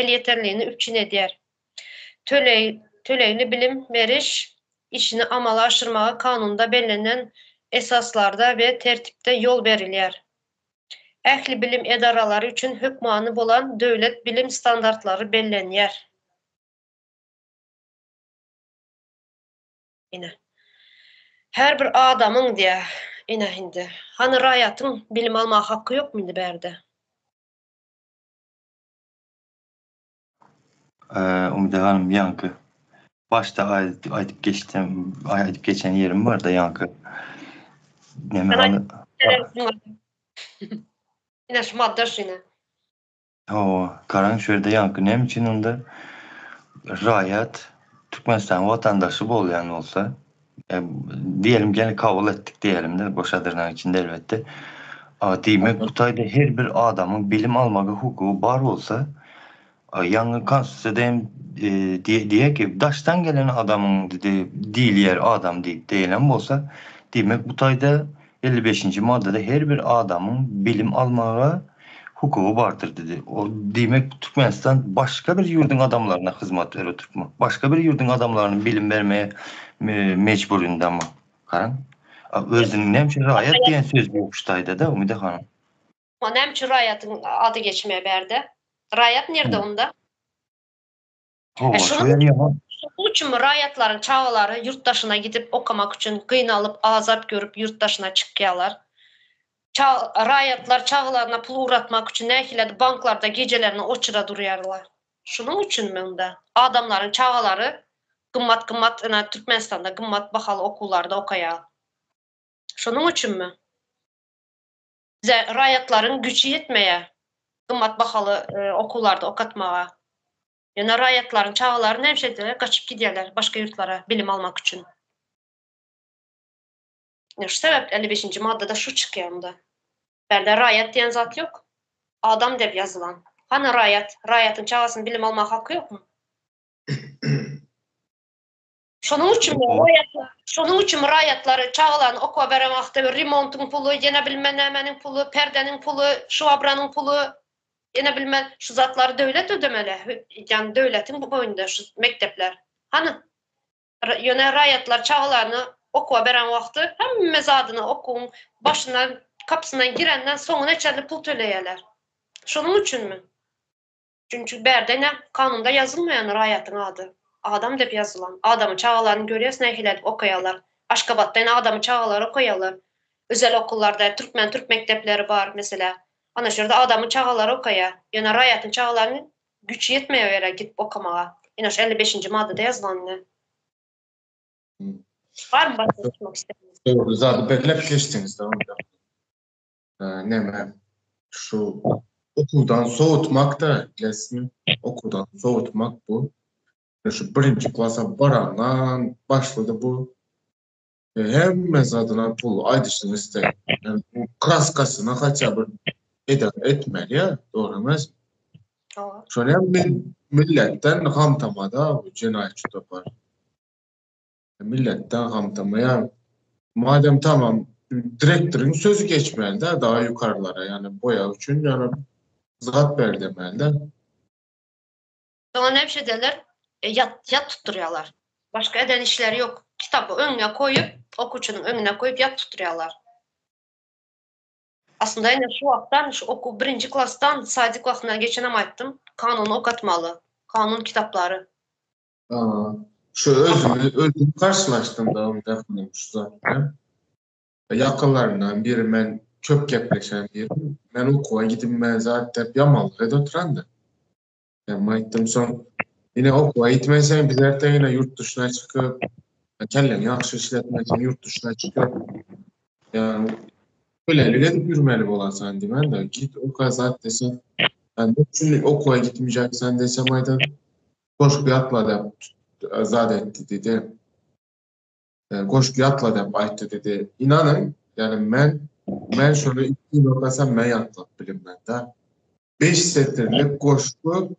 A: elýeterligini üpjün edýär. Töleg tölegli bilim beriş işini amala aşyrmaga kanunda bellenen esaslarda we tertipde ýol berilýär. Ähli bilim edaralary üçin hökmany bolan döwlet bilim standartlary bellenýär. Ine. Her bir adamyň diýä. Ine indi. Hany raýatyň bilim almaga haky ýokmy indi bärde?
B: Umyda hanym ýaňky başda aýdyp geçdim, aýdyp geçen ýerim barda ýaňky.
A: Neme hany? Ine şu madda şu ine.
B: Hawa, garaň şu ýerde ýaňky näme üçin onda raýat Türkmenistanyň watandaşy bolýan bolsa, diýelim gene kabul etdik diýelim-de, goşa dyrnak içinde elbetde. Diýmek bu taýda her bir adamyň bilim almaga hukugy bar bolsa, ýaňy konstitusiýada hem diýýär ki, daşdan gelen adamyň diýilýär adam diýip diýilen bolsa, diýmek bu taýda 55-nji maddada her bir adamyň bilim almaga hukugy bardyr diýdi. O diýmek Türkmenistan başga bir ýurduň adamlaryna hyzmat berip oturtma. Başga bir ýurduň adamlaryna bilim bermeye mejburynda mı? Garaň. Özüniň näme üçin raýat diýen söz ýok şu taýda-da Umyda hanym.
A: O näme üçin raýatyň ady geçmeýär bärde? Raýat nirde onda?
B: Hawa, şo ýer ýaman.
A: Şonuň üçinmi raýatlaryň çagalary ýurt daşyna gidip okamak üçin gynalyp, azap görüp ýurt daşyna çykýarlar? Ça raýatlar çagalaryna pul ugratmak üçin nähiledi banklarda gijelerine oçura durýarlar? Şunuň üçinmi onda? Adamlaryň çagalary gymmat-gymmat ine Türkmenistanda gymmat bahaly okuwlarda okaýar. Şonuň üçinmi? Bize raýatlaryň güýji ýetmeýär gymmat bahaly okuwlarda okatmaga. Ýöne raýatlaryň çagalary näme şeýdýärler, gaçyp gidýärler başga ýurtlara bilim almak üçin. Ine şu sebäpli 55-nji maddada şu çykýar onda. Bärde raýat diýen zat ýok. Adam diýip ýazylan. Hany raýat? Raýatyň çagasynyň bilim almaga haky ýokmy? Şonuň üçin raýatlar, şonuň üçin raýatlar çagalaryny okuwa beren wagty remontyň puly, ýene bilmän nämäniň puly, perdeniň puly, şwabranyň puly, ýene bilmän şu zatlary döwlet ödemeli. Ýagny döwletiň boýnunda şu mekdepler. Hany ýöne raýatlar çagalaryny okuwa beren wagty hemme zadyny okuwyň başyndan kapysyndan girenden soňuna çenli pul töleýärler. Şonuň üçinmi? Çünki bärde ine kanunda ýazylmaýan raýatyň ady. Adam diýip ýazylan. Adamyň çagalaryny görýäs nähili edip okaýarlar. Aşgabatda ine adamyň çagalary okaýarlar. Özel okullarda türkmen türk mekdepleri bar meselä. Ana şu ýerde adamyň çagalary okaýar. Ýöne raýatyň çagalarynyň güýçi ýetmeýär o ýere gidip okamaga. Ine şu 55-nji maddada ýazylan ine. Barmy başga goşmak isleýäniňiz?
C: Dogry zady belläp geçdiňiz onda. Näme şu okuwdan sowutmak da bilesmi? Okuwdan sowutmak bu. Şu birinji klasa barandan başlady bu. Hemme zadyna pul aýdyşyny isleýär. Yani bu kraskasyna haça bir eder etmeli ya, dogry emes. Şony hem men milletden gamtamada bu jenaýatçy topar. Milletden gamtama ya. Madem tamam direktoryň sözü geçmeli de daha yukarılara yani boya üçin yani zat ber demeli de.
A: Soňra näme ederler? E, ýat, ýat tutdurýarlar. Başga eden işleri ýok. Kitaby öňüne koýup, okuwçynyň öňüne koýup ýat tutdurýarlar. Aslynda ine şu wagtdan, şu okuw birinji klasdan sadik wagtyndan geçenem aýtdym, kanuny okatmaly. Kanun kitaplary.
C: Aa, şu özümi özüm karşılaştım da onda şu zat bilen. Ýakynlaryndan biri men köp gepleşen biri. Men okuwa gidip men zat dep ýamanlyk edip oturandy. Men aýtdym soň ine okuwa gitmeseň biz erte ýene ýurt dyşyna çykyp kelläňi ýagşy işletmeseň ýurt dyşyna çykyp ýa kölelik edip ýürmeli bolarsan diýmän de git oka zat dese yani ne üçin okuwa gitmeyeceksen desem aýdan goşgy ýatla diýip zat etdi diýdi. Goşgy ýatla diýip aýtdy diýdi. Inanyň, ýani men men şony iki ýyl okasam men ýatlap bilinmen da. 5 setirlik goşgy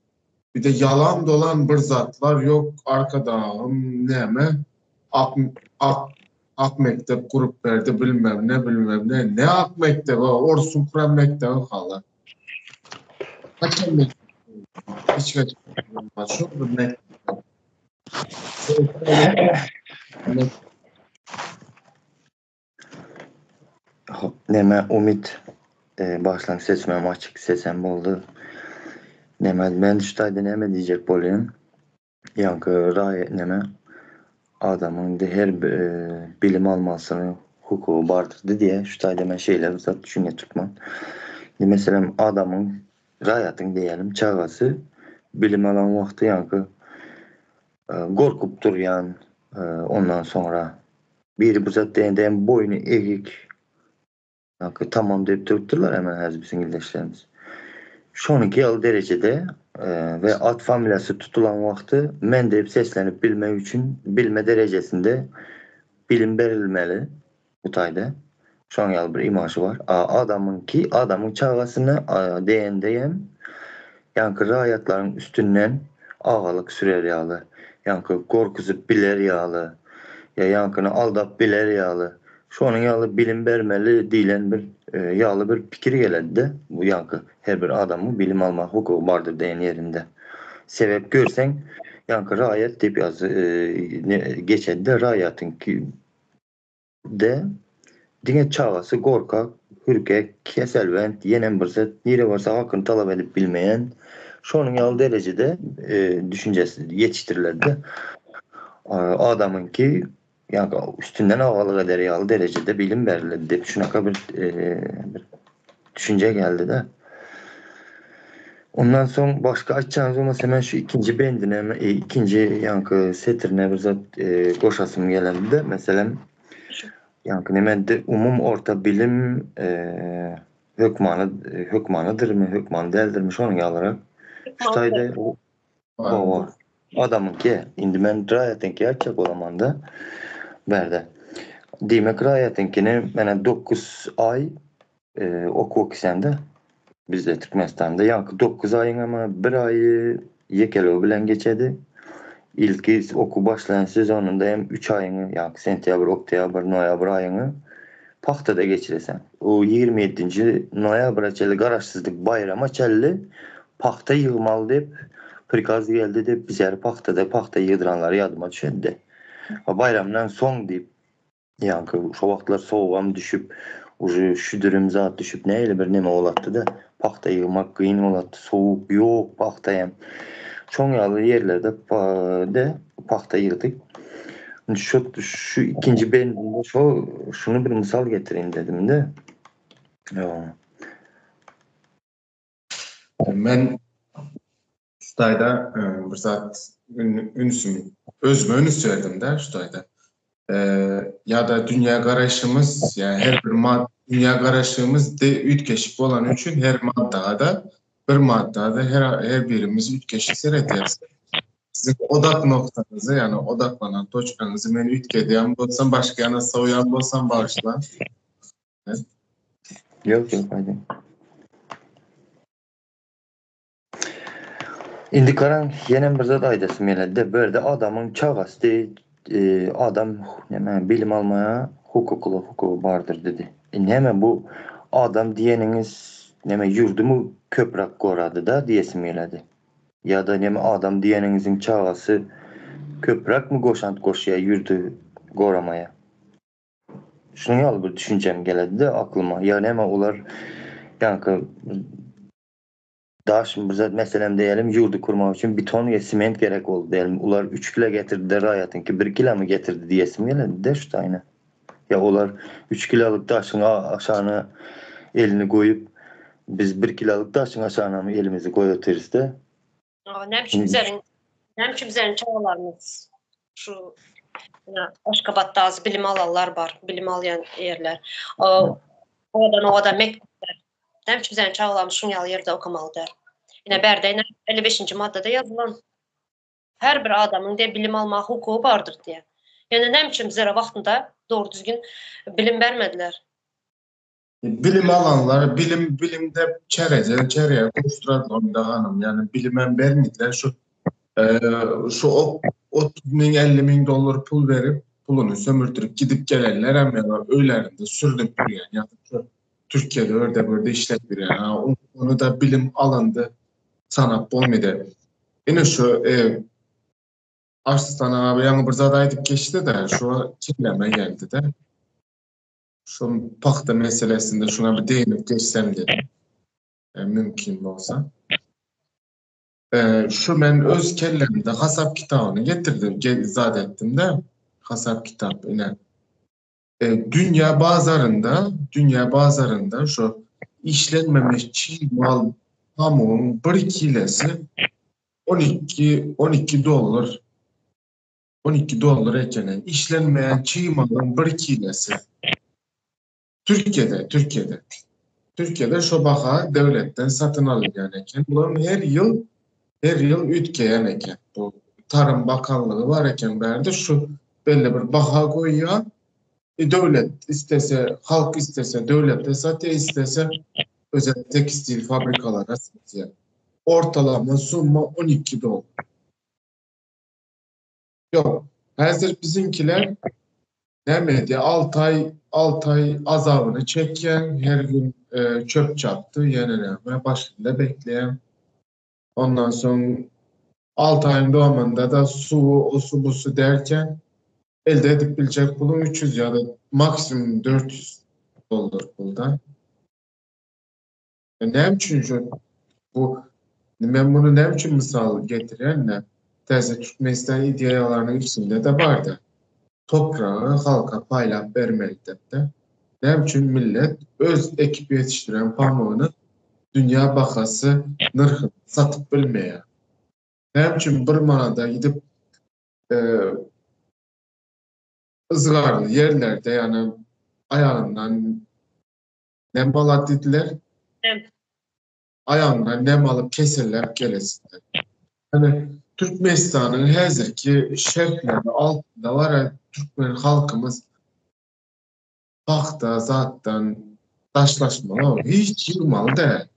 C: bir de ýalan dolan bir zatlar ýok arkadagym näme ak ak ak mekdep gurup berdi bilmem ne bilmem ne ne ak mekdep orsuň kuran mekdebi hala. Haçan mekdep? Hiç haçan şu bir mekdep.
B: Hop, neme Umyt e, başlan seçmem açyk sesem boldy. Neme men şu taýda neme diýjek bolýan? Ýaňky raý neme adamyň de her e, bilim almasyny hukugy bardyr diýe şu taýda men şeýle bir zat düşünýän türkmen. Meselem adamyň raýatyň diýelim çagasy bilim alan wagty ýaňky e, gorkup durýan e, ondan soňra biri bir zat diýende hem boýny egik Ýaňky tamam diýip durupdyrlar hemen häzir biziň ildeşlerimiz. Şonuňky ýaly derejede e, we at familiýasy tutulan wagty men diýip seslenip bilmek üçin bilme derejesinde bilim berilmeli bu taýda. Şonuň ýaly bir imaşy bar. A adamyňky adamyň çagasyna diýende hem ýaňky raýatlaryň üstünden agalyk sürer ýaly, ýaňky gorkuzyp biler ýaly, ýa ýaňkyny aldap biler ýaly, şonuň ýaly bilim bermeli diýlen bir e, ýaly bir pikir geledi-de, bu ýaňky her bir adamyň bilim alma hukugy bardyr diýen ýerinde. Sebäp görseň, ýaňky raýat diýip ýazy e, geçedi-de raýatyňky de diňe çagasy gorkak, hürkek, keselbent, ýenem bir zat, nire barsa hakyny talap edip bilmeýän, şonuň ýaly derejede e, düşünjesi ýetişdirilerdi. Adamyňky ýa üstünden agalyk eder ýaly derejede bilim berildi diýip şunaka bir, e, bir düşünje geldi de. Ondan soň başga aýtjagyňyz bolmasa men şu ikinji bendine, e, ikinji ýaňky setirine bir zat e, goşasym gelendi de. Meselem, ýaňky neme umum orta bilim e, hökmany hökmanydyrmy, hökmany däldirmi şonuň ýalyrak. Şu taýda Hawa. Adamyňky, indi men raýatyňky aýtjak bolamanda bärde. Diýmek raýatyňkyny mena 9 aý e, okuw okysanda bizde Türkmenistanda ýaňky 9 aýyň ama bir aýy ýekelew bilen geçedi. Ilki okuw başlaýan sezonunda hem 3 aýyňy, ýaňky sentýabr, oktýabr, noýabr aýyňy pagtada geçiresen. O 27-nji noýabra çenli garaşsyzlyk baýrama çenli pagta ýygmaly diýip prikaz geldi diýip bizler pagtada pagta ýygdyranlary ýadyma düşedi. Baýramdan soň diýip ýaňky şo wagtlar sowugam düşüp, uje şüdürüm zat düşüp nähili bir neme bolatdy da pagta ýygmak kyn bolatdy, sowuk ýok pagta hem. Şoň ýaly ýerlerde de pagta ýygdyk. Şu şu ikinji bendinde şo şuny bir mysal getireyim dedim de.
C: Men şu taýda e, bir zat ünsüm özüme üns berdim de şu taýda. E, ya da dünya garaşımız yani her bir mad dünya garaşımız de üytgeşik bolan üçin her maddada bir maddada her her birimiz üytgeşik seredýäris. Siziň odak noktaňyzy, ýagny odaklanan toçkaňyzy men üýtgedýän bolsam, başga ýana sowýan bolsam bagyşlaň.
B: Ýok, ýok, aýdyň. Indi garaň, ýenem bir zat aýdasym geledi-de, bu ýerde adamyň çagasy adam näme bilim almaga hukukly, hukugy bardyr diýdi. E näme bu adam diýeniňiz näme ýurdumy köpräk gorady-da diýesim geledi. Ýa-da näme adam diýeniňiziň çagasy köpräkmi goşant goşýar ýurdy goramaýa? Şunuň ýaly bir düşünjem geledi-de aklyma. Ýa näme olar ýaňky daş bir zat meselem diýelim ýurdy kurmak üçin beton we sement gerek boldy diýelim. Ular 3 kilo getirdi-de raýatyňky 1 kilomy getirdi diýesim geledi-de şu taýyna. Ýa olar 3 kilolyk daşyň aşagyna elini goýup biz 1 kilolyk daşyň aşagynamy elimizi goýup otyrys-da.
A: Näme üçin bizleriň näme üçin bizleriň çagalarymyz şu Aşgabatda az bilim alanlar bar, bilim alýan ýerler. Owadan owadan mekdepler. Näme üçin bizleriň çagalarymyz şuň ýaly ýerde okamaly däl? Ine bärde ine 55-nji maddada ýazylan. Her bir adamyň diýe bilim almaga hukugy bardyr diýe. Ýöne näme üçin bizlere wagtynda dogry düzgün bilim bermediler?
C: Bilim alanlar bilim bilimde çereje çereye goşdurarlar onda hanym. Yani bilimem bermediler şu e, şu 30 müň 50 müň dollar pul berip puluny sömürdirip gidip gelenler hem yani öýlerinde sürünip durýan ýa şu Türkiýede örde börde işläp ýörýän. Ha, onu da bilim alyndy sanap bolmady. Ine şu e, Arslan abi ýaňy bir zat aýdyp geçdi-de, şu kelläme geldi-de. Şu pagta meselesinde şuna bir değinip geçsem dedim. E, mümkin bolsa. E, şu men öz kellemde hasap kitabyny getirdim, ge, zat etdim de. Hasap kitap ine. E, dünya bazarynda, dünya bazarynda şu işlenmemiş çig mal pamuğun bir kilesi 12 12 dollar 12 dollar ekeni. Işlenmeýän çig malyň bir kilesi. Türkiýede, Türkiýede. Türkiýede şo baha döwletden satyn alynýan eken. Bulam her ýyl, her ýyl üýtgeýän eken. Bu Tarym bakanlygy bar eken bärde şu belli bir baha goýýar. E, döwlet istese, halk istese döwlete satýar, istese özel tekstil fabrikalara satýar. Ortalama summa 12 dollar. Ýok. Häzir biziňkiler näme edýär? 6 aý, 6 aý azabyny çekýän, her gün e, çöp çapdy, ýene näme başynda bekleýän. Ondan soň 6 aýyň dowamynda da suwy, o su bu su derken elde edip biljek puluň 300 ýa-da maksimum 400 dollar pulda. E, näme üçin şu bu men bunu näme üçin mysal getirýän ne? Täze Türkmenistan ideýalarynyň içinde de bardy. Topragy halka paýlap bermeli diýip-de. Näme üçin millet öz ekip ýetişdiren pamygyny dünýä bahasy nyrhyna satyp bilmeýär? Näme üçin bir manada gidip e, yzgarly ýerlerde ýagny aýagyndan Nem alat diýdiler.
A: Nem.
C: Aýagyndan nem alyp keselläp gelesidir. Ýani Türkmenistanyň häzirki şertleri altynda bar türkmen halkymyz pagta zatdan daşlaşmaly, hiç ýygmaly däl.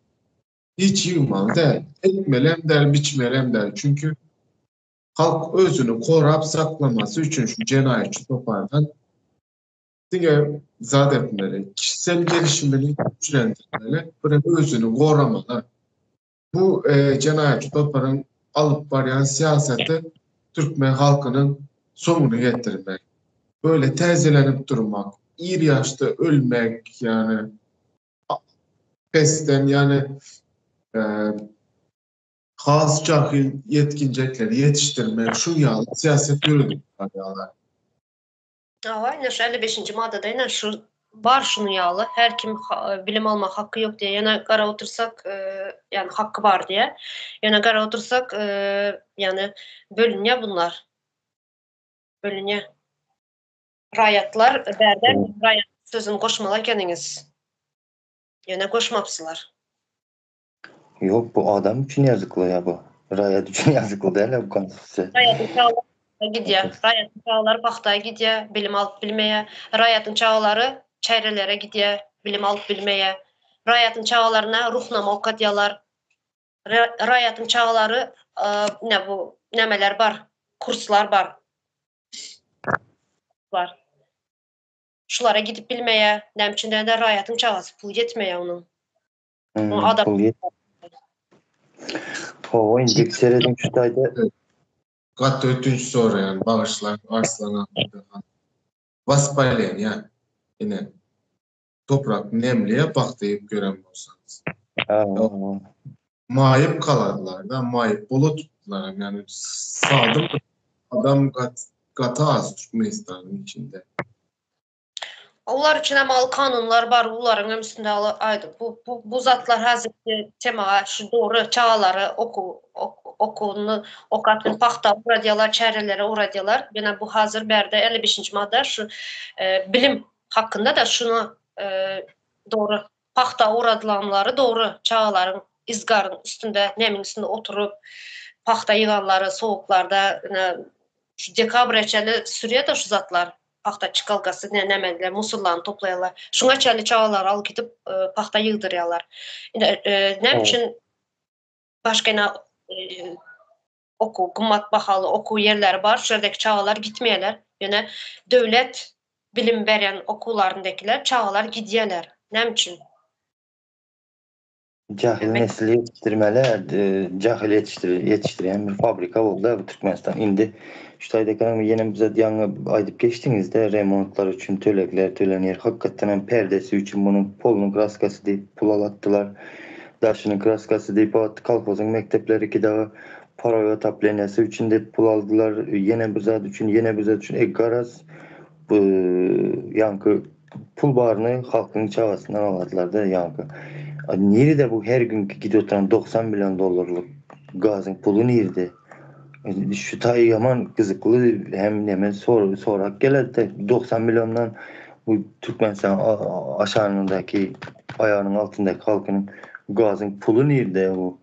C: Hiç ýygmaly däl. Ekmelem däl, biçmelem däl. Çünki halk özüni gorap saklamasy üçin şu jenaýatçy topardan diňe zat etmeli, kişisel gelişimini güýçlendirmeli, bir özüni goramaly. Bu e, jenaýatçy toparyň alyp barýan syýasaty türkmen halkynyň soňuny getirmek. Böyle täzelenip durmak, ir ýaşda ölmek, ýani pesden, ýani e, has jahil ýetginjekleri ýetişdirmek, şu ýaly syýasat ýöredip barýarlar.
A: Hawa, ine şu 55-nji maddada ine şu bar şunuň ýaly, her kim bilim almak haky ýok diýe, ýöne gara otursak, e, ýani haky bar diýe. Ýöne gara otursak, e, ýani bölünýär bunlar. Bölünýär. Raýatlar bärde raýat sözüni goşmaly ekeniňiz. Ýöne goşmapsylar.
B: Ýok, bu adam üçin ýazykly ýa bu. Raýat üçin ýazykly däl bu konstitusiýa.
A: Raýatyň çagalary gidýär. Raýatyň çagalary pagta gidýär, bilim alyp bilmeýär. Raýatyň çagalary çärelere gidýär, bilim alyp bilmeýär. Raýatyň çagalaryna ruhnama okadýarlar. Raýatyň çagalary ne bu nämeler bar, kurslar bar. Bar. Şulara gidip bilmeýär. Näme üçin diýende raýatyň çagasy pul ýetmeýär onuň.
B: Hmm, adam pul ýet. Hawa, indi serediň şu taýda.
C: Gaty ötünç soraýan, bagyşlaň Arslan aga. Waspaleniýa. Ine. Toprak nemli ýa pagta iýip gören bolsaňyz. Maýyp galarlar-da, maýyp bola tutdular hem. Ýagny sagdyn adam gaty az Türkmenistanyň içinde.
A: Olar üçin hem al kanunlar bar, bularyň hem üstünde aýdyp bu bu bu zatlar häzirki temaga şu dogry çagalary oku okuwyny okatyn pagta ugradýarlar, çärelere ugradýarlar. Ýöne bu hazir bärde 55-nji madda şu e, bilim hakynda da şuny e, dogry pagta ugradylanlary dogry çagalaryň izgaryň üstünde, nemiň üstünde oturyp pagta ýyganlary sowuklarda şu dekabra çenli sürýär-de şu zatlar. Pagta çykalgasy ne nämeler musurlany toplaýarlar. Şuňa çenli çagalary alyp gidip e, pagta ýygdyrýarlar. Indi e, näme üçin başga ýene e, okuw gymmat bahaly okuw ýerleri bar, şu ýerdeki çagalar gitmeýärler. Ýöne döwlet bilim berýän okuwlaryndakiler çagalar gidýärler. Näme üçin?
B: Jahil nesli ýetişdirmeli, jahil ýetişdir ýetişdirýän bir fabrika boldy bu Türkmenistan. Indi şu taýda ýene bize ýaňy aýdyp geçdiňizde remontlar üçin tölegler tölenýär. Hakykatdan hem perdesi üçin munuň polunyň kraskasy diýip pul alatdylar. Daşynyň kraskasy diýip alatdy. Kolhozyň mekdepleri iki dagy paroý otoplenýasy üçin diýip pul aldylar. Ýene bir zat üçin, ýene bir zat üçin. E garaz bu ýaňky Pul baryny halkyň çagasyndan aldylarda ýaňky. Nirede bu her günki gidip oturan 90 million dollarlyk gazyň puly nirde? Şu taý ýaman gyzykly hem neme sor sorak geledi 90 milliondan bu Türkmenistan aşagyndaky aýagynyň altyndaky halkynyň gazyň puly nirde bu?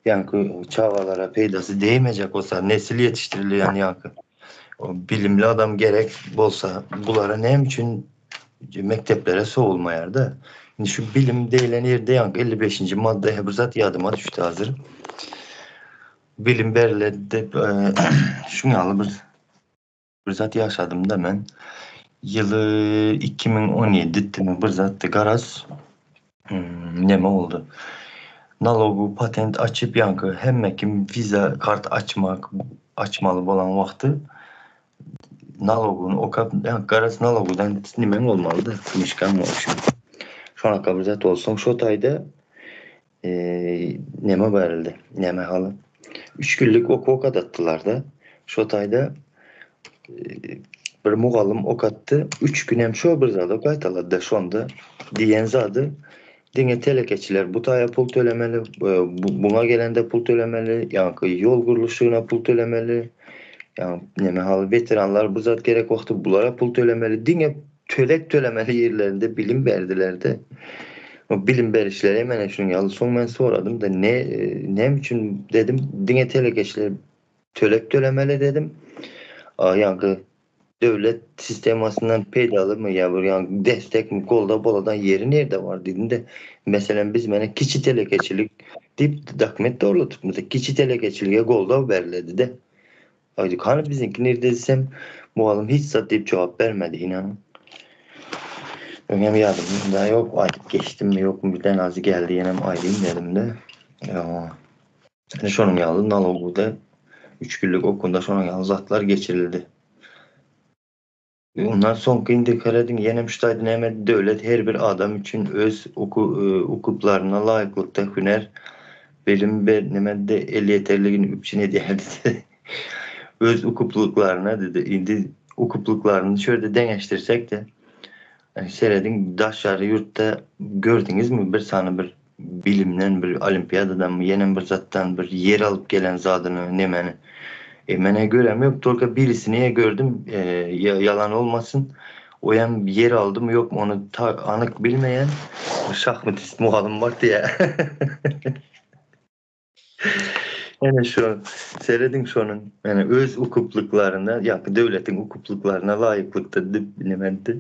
B: Ýaňky çagalara peýdasy degmejek bolsa nesil ýetişdirilýän ýaňky bilimli adam gerek bolsa bulara näme üçin mekdeplere sowulmaýar-da? Indi şu bilim diýlen ýerde ýaňky 55-nji madda bir zat ýadyma düşdi hazir. Bilim beriledi diýip şuň ýaly bir bir zat ýaşadym-da men. Ýyly 2017 bir zatdy garaz. Hmm, neme boldy? Nalogu patent açyp ýaňky hemme kim wiza kart açmak açmaly bolan wagty naloguny okap ýa garaz nalogudan nimeň bolmalydy knişkaň bolşy. Şonaka bir zat bolsun şo taýda neme berildi neme haly üç günlük okuw okadatdylarda şo taýda bir mugallym okatdy üç gün hem şo bir zady gaýtalady şonda diýen zady diňe telekeçiler bu taýa pul tölemeli buňa gelende pul tölemeli ýaňky ýol gurluşygyna pul tölemeli ýa neme haly weteranlar bu zat gerek wagty bulara pul tölemeli diňe töleg tölemeli ýerlerinde bilim berdilerde o bilim berişleri mene şunuň ýaly soň men soradym da ne näme üçin dedim diňe telekeçiler töleg tölemeli dedim. Ýaňky döwlet sistemasyndan peýdalymy ýa bir ýaňky destekmi goldaw boladan ýeri nirde bar dedim de meselem biz mene kiçi telekeçilik diýip dokument dogrulatupmyz kiçi telekeçilige goldaw beriledi de. Aýdyk hany biziňki nirde diýsem mugallym hiç zat diýip jogap bermedi inanyň. Öňem ýadymda ýok aýdyp geçdimmi ýokmy birden azy geldi ýenem aýdayyn dedim de. Ine şonuň ýaly naloguda üç günlük okuwda şonuň ýaly zatlar geçirildi. Ondan soňky indi herediň ýenem şu taýda näme döwlet her bir adam üçin öz ukyplaryna laýyklykda hünär bilim ber näme de elýeterligini üpjün edýär diýdi. Öz ukyplyklaryna diýdi. Indi ukyplyklaryny şu ýerde deňeşdirsek-de serediň daşary ýurtda gördüňizmi bir sany bir bilimden bir olimpiadadanmy ýenem bir zatdan bir ýer alyp gelen zadyny nemeni. E menä görem ýok tolka birisini gördüm e, ýalan olmasyn. O hem ýer aldymy ýokmy ony ta, anyk bilmeýän şahmatist mugallym bar diýä. Ene şu serediň şonuň ýani öz ukuplyklaryna ýa-da döwletiň ukuplyklaryna laýyklykda diýip bilemendi.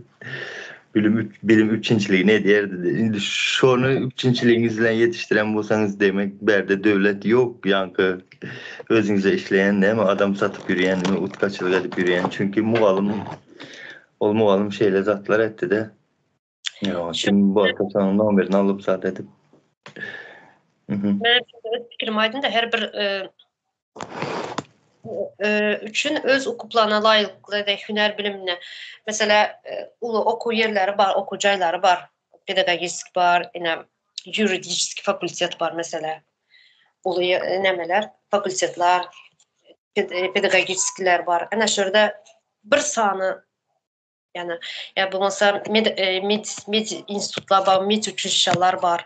B: Bilim bilim üpjünçiligini edýärdi. Indi şony üpjünçiligiňiz bilen ýetişdiren bolsaňyz demek bärde döwlet ýok ýaňky özüňize işleýän näme adam satyp ýörýän utgaçylyk edip ýörýän çünki mugallym ol mugallym şeýle zatlar etdide. Ýa kim bolsa şonuň nomerini alyp zat edip.
A: Men öz pikrimi aýdym-da her bir e, e, üçin öz ukuplaryna laýykly we hünär bilimine. Mesela e, uly okuw ýerleri bar, okuw jaýlary bar. Pedagogik bar, ine ýuridik fakultet bar mesela. Uly nämeler, fakultetler, pedagogikler bar. Ana şurada bir sany Ýani ýa bolmasa med e, med med institutlar bar, med uçilişşalar bar.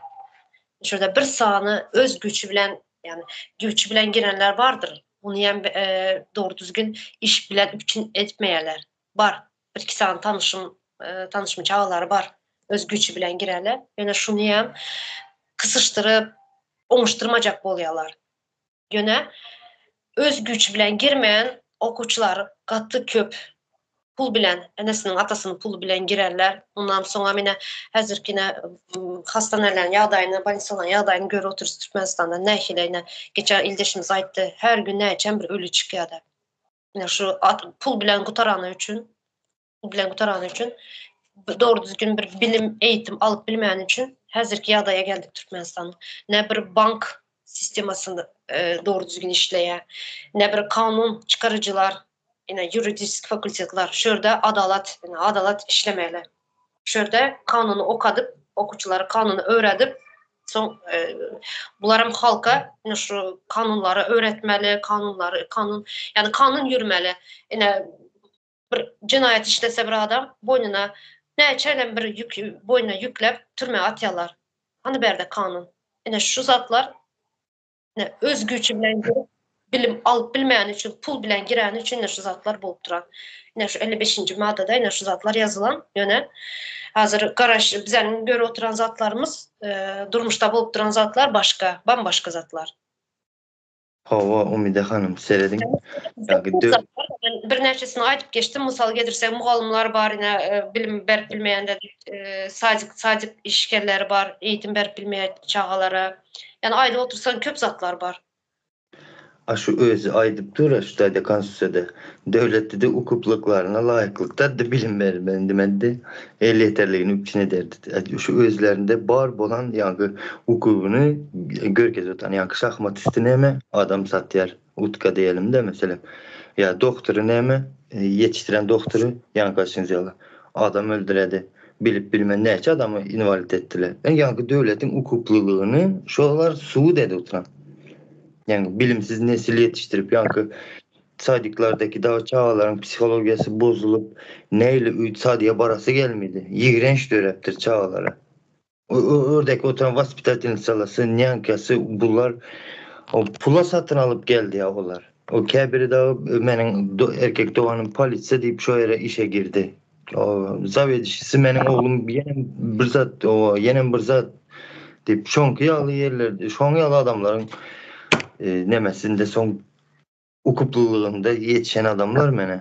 A: Şurada bir sany öz güýçi bilen ýani güýçi bilen girenler bardyr. Muny hem e, dogry düzgün iş bilen üpjün etmeýärler. Bar. Bir iki sany tanyşym, e, tanyşymyň çagalary bar. Öz güýçi bilen girerler. Ýöne şuny hem kysyşdyryp, oňuşdyrmajak bolýarlar. Ýöne öz güýçi bilen girmeýän okuwçylar gaty köp. Pul bilen, enesiniň, atasynyň puly bilen girerler. Ondan soňam ine häzirki ine hastanalaryň ýagdaýyny, bolnisalaryň ýagdaýyny görüp otyrys Türkmenistanda nähili ine geçen ildeşimiz aýtdy, her gün näçem bir öli çykýar-da. Ine şu pul bilen gutarany üçin, pul bilen gutarany üçin dogry düzgün bir bilim, eýitim alyp bilmäni üçin häzirki ýagdaýa geldik Türkmenistanyň. Ne bir bank sistemasynda e, dogry düzgün işleýär, ne bir kanun çykaryjylar, ine ýuridik fakultetler şu ýerde adalat, ine adalat işlemeli. Şu ýerde kanuny okadyp, okuwçylara kanuny öwredip, soň e, bularam halka ine şu kanunlary öwretmeli, kanunlary, kanun, ýani kanun ýürmeli. Ine bir jenaýat işlese bir adam boýnuna näçelem bir ýük boýnuna ýükläp türmä atýarlar. Hany bärde kanun? Ine şu zatlar ine öz güýçi bilen girip bilim alyp bilmeýäni üçin pul bilen gireni üçin ine şu zatlar bolup duran. Ine şu 55-nji maddada ine şu zatlar ýazylan. Ýöne hazir garaş bizäniň görüp oturan zatlarymyz e, durmuşda bolup duran zatlar başga, bambaşga zatlar.
B: Hawa, Umyda hanym, serediň.
A: Men birnäçesini aýdyp geçdim. Mysal getirsek, mugallymlar bar, ine, e, bilim berip bilmeýän de, e, sadik, sadik işgärleri bar, eýitim berip bilmeýän çagalara. Ýani aýdyp otursaň köp zatlar bar.
B: A şu özi aýdyp dur-a şu taýda konstitusiýada. Döwletde-de ukuplyklaryna laýyklykda bilim bermeli diýmedi. Elýeterligini üpjün ederdi. Şu özlerinde bar bolan ýaňky ukubyny görkezip otan ýaňky şahmatisti näme adam satýar utka diýelim-de meselem. Ýa doktory näme ýetişdiren doktory ýaňky aýtşyňyz ýaly adam öldüredi. Bilip bilmän näçe adamy inwalid etdiler. Ýaňky döwletiň ukuplylygyny şolar subut edip oturan. Ýaňky bilimsiz nesil ýetişdirip ýaňky Sadiklardaki dagy çagalaryň psihologiýasy bozulyp, nähili öý sadige barasy gelmedi. Ýigrenç döräpdir çagalara. Ördeki oturan waspitatelnisalasy, nýankasy bular o pula satyn alyp geldi ýa olar. O käbiri dagy meniň erkek doganym polisiýa diýip şo ýere işe girdi. O zawedişisi meniň oglum ýenem bir zat, o ýenem bir zat diýip şoňky ýaly ýerlerde, şoň ýaly adamlaryň e, nemesinde soň Ukyplylygynda ýetişen adamlar mene.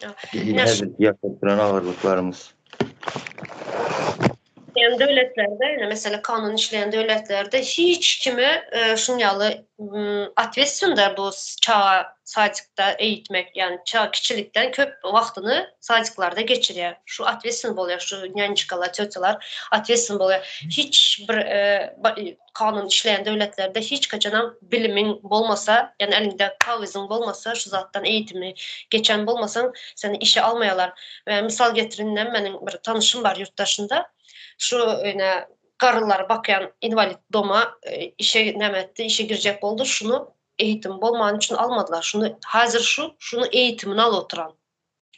B: Häzirki ýaşap duran agyrlyklarymyz.
A: Işleýän döwletlerde, ýöne mesela kanun işleýän döwletlerde hiç kime e, şuň ýaly otwetstwenda bu çaga sadikda eýitmek, ýagny çaga kiçilikden köp wagtyny sadiklarda geçirýär. Şu otwetstwen bolýar, şu nýançkalar, týotýalar otwetstwen bolýar. Hiç bir e, kanun işleýän döwletlerde hiç haçanam bilimiň bolmasa, ýagny eliňde kagyzyň bolmasa, şu zatdan eýitimi geçen bolmasaň, seni işe almaýarlar. We mysal getirinem meniň bir tanyşym bar ýurt daşynda. Şu ine garrylara bakýan inwalid doma e, işe näme etdi, işe girjek boldy, şuny eýitim bolmany üçin almadylar. Şuny hazir şu şuny eýitimini alyp oturan.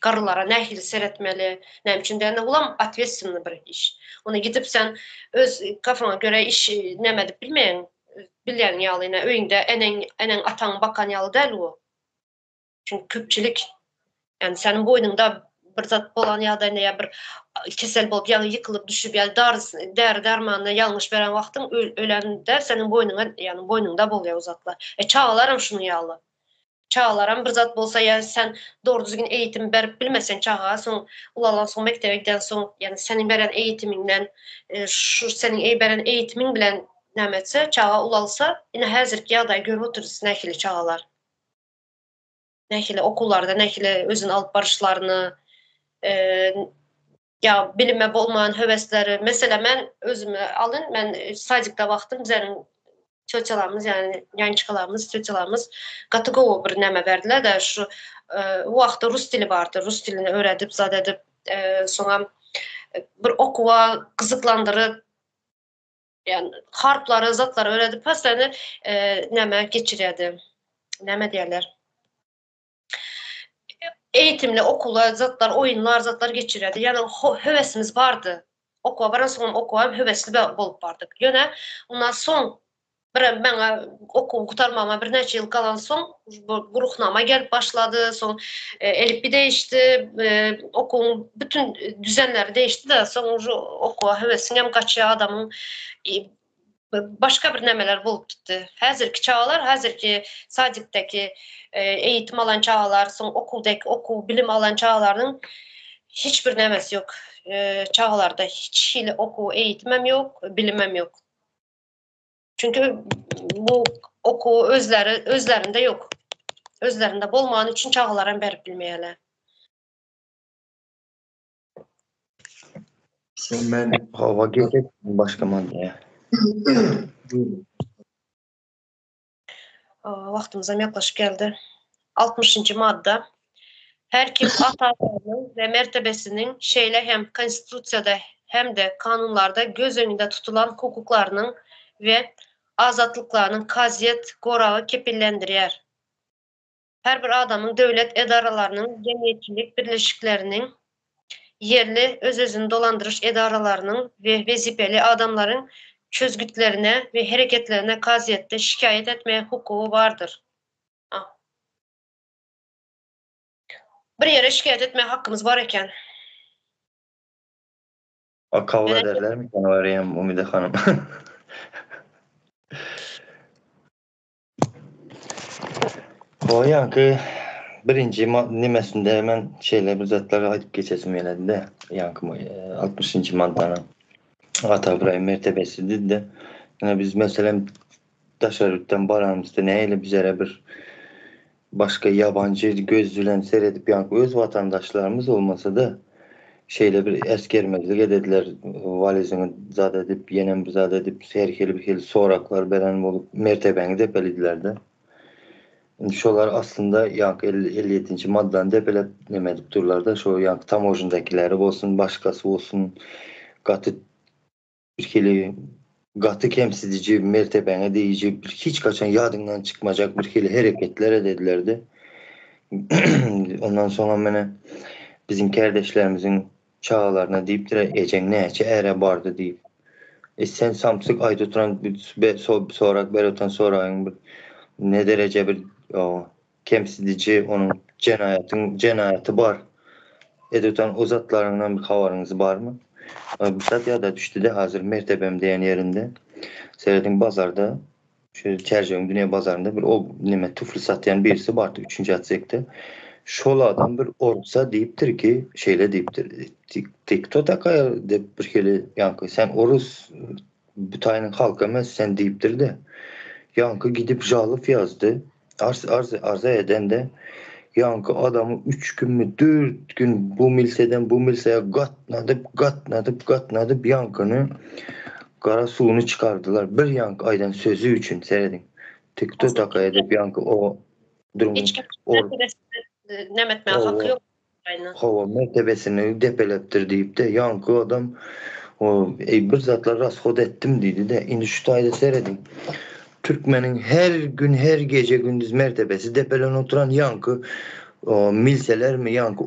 A: Garrylara nähili seretmeli, näme üçin diýende bulam otwetstwennyý bir iş. Ony gidip sen öz kafaňa görä iş näme edip bilmeýäň. Bilýäň ýaly ine öýüňde eneň, eneň ataň bakan ýaly däl bu. Çünki köpçülik. Ýani seniň boýnuňda bir zat bolan ýagdaýynda ýa bir kesel bolup ýaňy ýykylyp düşüp ýa darysy däri dermanyny ýalňyş beren wagtyň ölende seniň boýnuňa ýagny boýnuňda bolýar o zatlar. E çagalaram şunuň ýaly. Çagalaram bir zat bolsa ýa sen dogry düzgün eýitim berip bilmeseň çaga soň ulalansoň mekdebe gidensoň ýagny seniň beren eýitimiňden şu seniň eý beren eýitimiň bilen näme etse çaga ulalsa ine häzirki ýagdaýy görüp otyrys nähili çagalar. Nähili okuwlarda nähili özüni alyp baryşlaryny ýa bilime bolman höwesleri meselem men özümi alyn men sadikde wagtym bizleriň týotýalarymyz ýagny nýançkalarymyz týotýalarymyz gaty gowy bir näme berdiler-de şu o wagtda rus dili bardy rus dilini öwredip zat edip soňam bir okuwa gyzyklandyryp ýagny harplary zatlary öwredip postoýanny näme geçirýärdi näme diýerler eýitimli okuwlar, zatlar, oýunlar, zatlar geçirýärdi. Ýagny höwesimiz bardy. Okuwa baransoňam okuwa hem höwesli bolup bardyk. Ýöne ondan soň bir maňa okuwy gutarmagyma birnäçe ýyl galansoň bu ruhnama gelip başlady. Soň e, elipbiý değişdi, e, okuwyň bütün düzenleri değişdi-de, soň uje okuwa höwesiň hem gaçýar adamyň. E, başga bir nämeler bolup gitdi. Häzirki çagalar, häzirki sadikdäki eýitim alan çagalar, soň okuwdaky okuw, bilim alan çagalaryň hiç bir nämesi ýok. Çagalarda hiç hili okuw, eýitimem ýok, bilimem ýok. Çünki bu okuw özleri özlerinde ýok. Özlerinde bolmany üçin çagalaram berip bilmeýärler.
C: Şu men
B: Hawa gerek başga maddaya.
A: Wagtymyzam ýaklaşyp geldi. 60-njy madda. Her kim at-abraýynyň we mertebesiniň, şeýle hem Konstitusiýada hem-de kanunlarda göz öňünde tutulan hukuklarynyň we azatlyklarynyň kazyýet goragy kepillendirýär. Her bir adamyň döwlet edaralarynyň, jemgyýetçilik birleşikleriniň, ýerli öz-özüni dolandyryş edaralarynyň we wezipeli adamlaryň çözgütlerine we hereketlerine kazyýetde şikaýat etmäge hukugy bardyr. A. Bir ýere şikaýat etmäge hakkymyz bar eken.
B: A kabul ederlermi barýam Umyda hanym. O ýaňky birinji nimesinde men şeýle bir zatlar aýdyp geçesim geledi-de. Ýaňky 60-njy maddanyň Ata Ybraýym mertebesi diýdi-de. Ýöne biz meselem daşary ýurtdan baranymyzda nähili bizlere bir başga ýabanjy göz bilen seredip ýaňky öz watandaşlarymyz bolmasa-da şeýle bir äsgermezlik edediler, waliziňi zat edip, ýenem bir zat edip, her hili bir hili soraklar beren bolup mertebäňi depelediler-de. Indi şolar aslynda ýaňky 57-nji maddany depelep neme edip durlar-da, şo ýaňky tamožndakileri bolsun, başgasy bolsun gaty Bir hili gaty kemsidiji, mertebäňe degiji, bir hiç haçan ýadyňdan çykmajak bir hili hereketler ededilerdi. Ondan soňam mene biziň kärdeşlerimiziň çagalaryna diýipdir, ejeň näçe äre bardy diýip. E sen samsyk aýda oturan sorag berip oturan soragyň bir ne dereje bir kemsidiji onuň jenaýatyň jenaýaty bar. Edip oturan o zatlaryňdan bir habaryňyz barmy? Bir zat ýada düşdüde hazir mertebem diýen ýerinde. Serediň bazarda şu Çärjewiň dünýä bazarynda bir o neme tufli satýan birisi bardy üçünji otsekde. Şol adam bir orsa diýipdir ki, şeýle diýipdir. Ty kto takaýa diýip bir hili ýaňky sen orus Bu taýynyň halky emes sen diýipdir-de, ýaňky gidip žalow ýazdy, arz arz arza edende, ýaňky adamy üç günmi, dört gün bu milseden bu milseye gatnadyp, gatnadyp, gatnadyp ýaňkyny gara suwuny çykardylar. Bir ýaňky aýdan sözi üçin, serediň. Ty kto takaýa diýip ýaňky o durum
A: Hiç kim mertebesini näme etmäge haky ýok.
B: Hawa, mertebesini depelepdir diýip-de, ýaňky adam, Eý, bir zatlar rashod etdim diýdi-de, indi şu taýda serediň. Türkmeniň her gün, her gije-gündiz mertebesi depelen oturan ýaňky milselermi, ýaňky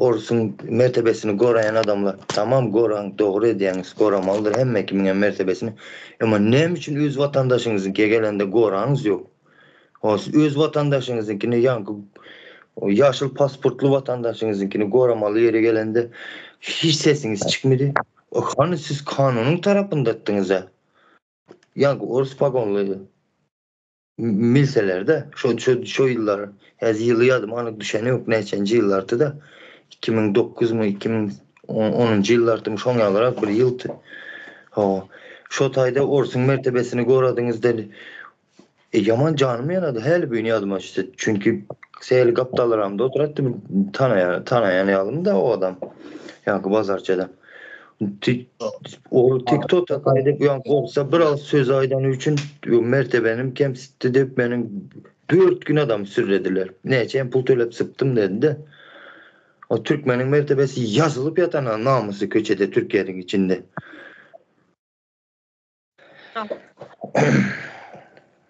B: orsuň mertebesini goraýan adamlar. Tamam, goraň, dogry edýäňiz, goramalydyr hemme kimiňem mertebesini. Emma näme üçin öz watandaşyňyzyňka gelende goraňyz ýok? Öz watandaşyňyzyňkini ýaňky. Ýaşyl pasportly watandaşyňyzyňkini goramaly ýeri gelende hiç sesiňiz çykmady. Hany siz kanunyň tarapyndatdyňyza? Ýaňky orus pagonly milselerde şo şo şo ýyllar häzir ýyly ýadyma anyk düşeni ýok näçenji ýyllardy-da 2009 my 2010-njy ýyllardymy şoň ýalyrak bir ýyldy. Hawa. Şo taýda orsuň mertebesini goradyňyz dedi. E, ýaman janym ýanady häli bu gün ýadyma düşse. Çünki sähel gapdalyramda oturatdy bir tanaýan tanaýan ýalym-da o adam. Ýaňky bazarçyda. Ol TikTokda gaýdyp ýaňky orsa bir agyz söz aýdany üçin mertebenim kemsitdi diýip meniň 4 gün adam sürlediler. Näçe hem pul töläp sypdym dedi-de. O türkmeniň mertebesi ýazylyp ýatan namysy köçede Türkiýäniň içinde.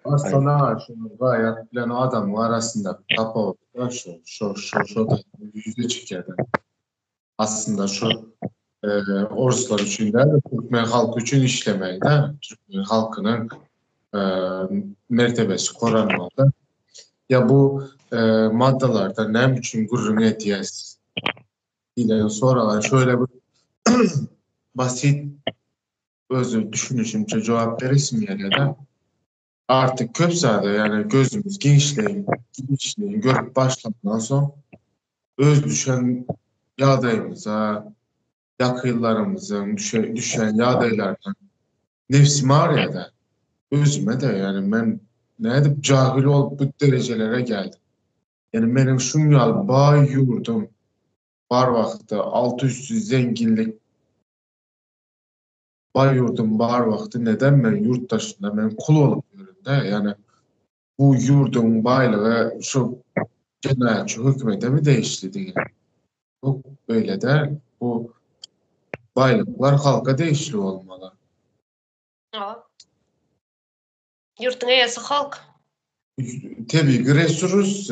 C: Aslynda şu raýat bilen adamyň arasyndaky tapawut da şu şu şu şu ýüze çykýar. Aslynda şu e, orslar üçin däl, türkmen halky üçin işlemeli de, türkmen halkynyň e, mertebesi koranmaly. Ya bu e, maddalarda näme üçin gürrüň edýäs? Diýlen soraga şöyle bir basit özü düşünişimçe jogap beresim gelýär-de. Artık köp zada yani gözümüz giňişleýin, giňişleýin görüp başlandan soň öz düşen ýagdaýymyza, ýakynlarymyzyň düşen, düşen ýagdaýlaryna nebsim agyrýar-da. Özüme-de yani men nädip jahil bolup bu derejelere geldim. Yani meniň şuň ýaly baý ýurdum bar wagtda alty üstü zenginlik Baý ýurdum bar wagty neden men ýurt daşynda men kul bolup ýörün-dä, ýagny bu ýurduň baýlygy şu jenaýatçy hökümete mi degişli diýen. Ýok, beýle däl. Bu baýlyklar halka degişli bolmaly.
A: Hawa. Ýurduň eýesi halk.
C: Tebigy resurs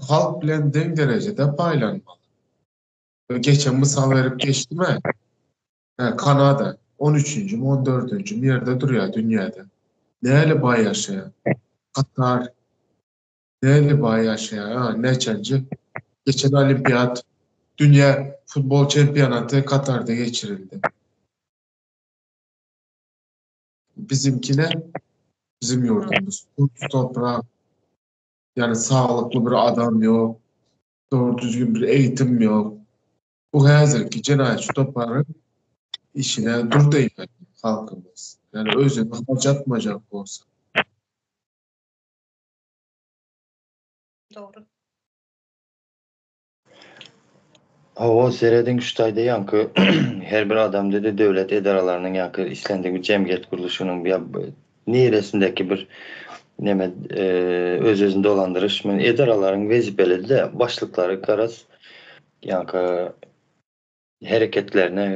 C: halk bilen deň derejede paýlanmaly. Geçen mysal berip geçdim-ä. Hä, Kanada on üçünjimi, on dördünjimi ýerde durýar dünýäde. Näli baý ýaşaýar. Katar näli baý ýaşaýar. Ha, näçenji? Geçen olimpiad, dünýä futbol çempionaty Katarda geçirildi. Bizimkine, bizim ýurdumyz tuz toprak, ýagny saglykly bir adam ýok. Dogry düzgün bir eğitim yok. Bu häzirki jenaýatçy toparyň işine dur diýmeli halkymyz. Yani özüni harjatmajak bolsa.
A: Dogry.
B: Hawa, serediň şu taýda ýaňky her bir adam dedi döwlet edaralarynyň ýaňky islendik bir jemgyýet gurluşynyň ýa niresindäki bir neme öz-özüni dolandyryş men edaralaryň wezipelidi-de başlyklary garaz ýaňky hereketlerine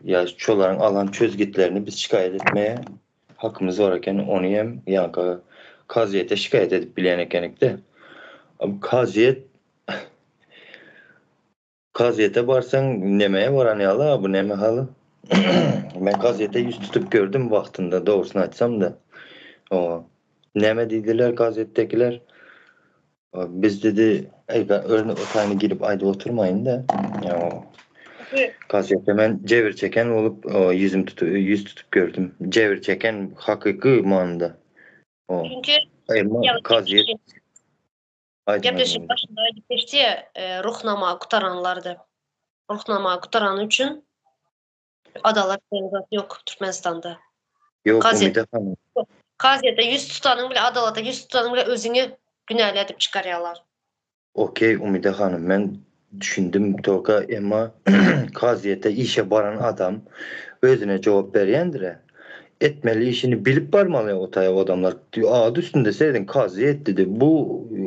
B: ýa şolaryň alan çözgütlerini biz şikaýat etmeye hakymyz bar eken ony hem ýaňky kazyýete şikaýat edip bilýän ekenik-de. Kazyýet Kazyýete barsaň nemeye baran ýaly a bu neme haly. Men kazyýete ýüz tutup gördüm wagtynda dogrusyny aýtsam-da. Oňa näme diýdiler kazyýetdekiler? Biz dedi, eý örni o taýyny girip aýdyp oturmaýyn-da. Kazyýete men jebir çeken bolup ýüzüm tutup ýüz tutup gördüm. Jebir çeken hakyky manyda.
A: Çünki
B: kazyýet
A: Gepleşigiň başynda aýdyp geçdi ýa, Ruhnama gutaranlardy. Ruhnama gutarany üçin adalat diýen zat ýok Türkmenistanda.
B: Ýok, Umyda hanym.
A: Kazyýete ýüz tutanyň bile, adalata ýüz tutanyň bile özüňi günäli edip çykarýarlar.
B: Okey Umyda hanym, men düşündim toka, emma kazyýete işe baran adam özüne jogap berýändir-ä. Etmeli işini bilip barmaly o taýa odamlar. Ady üstünde serediň kazyýet dedi. Bu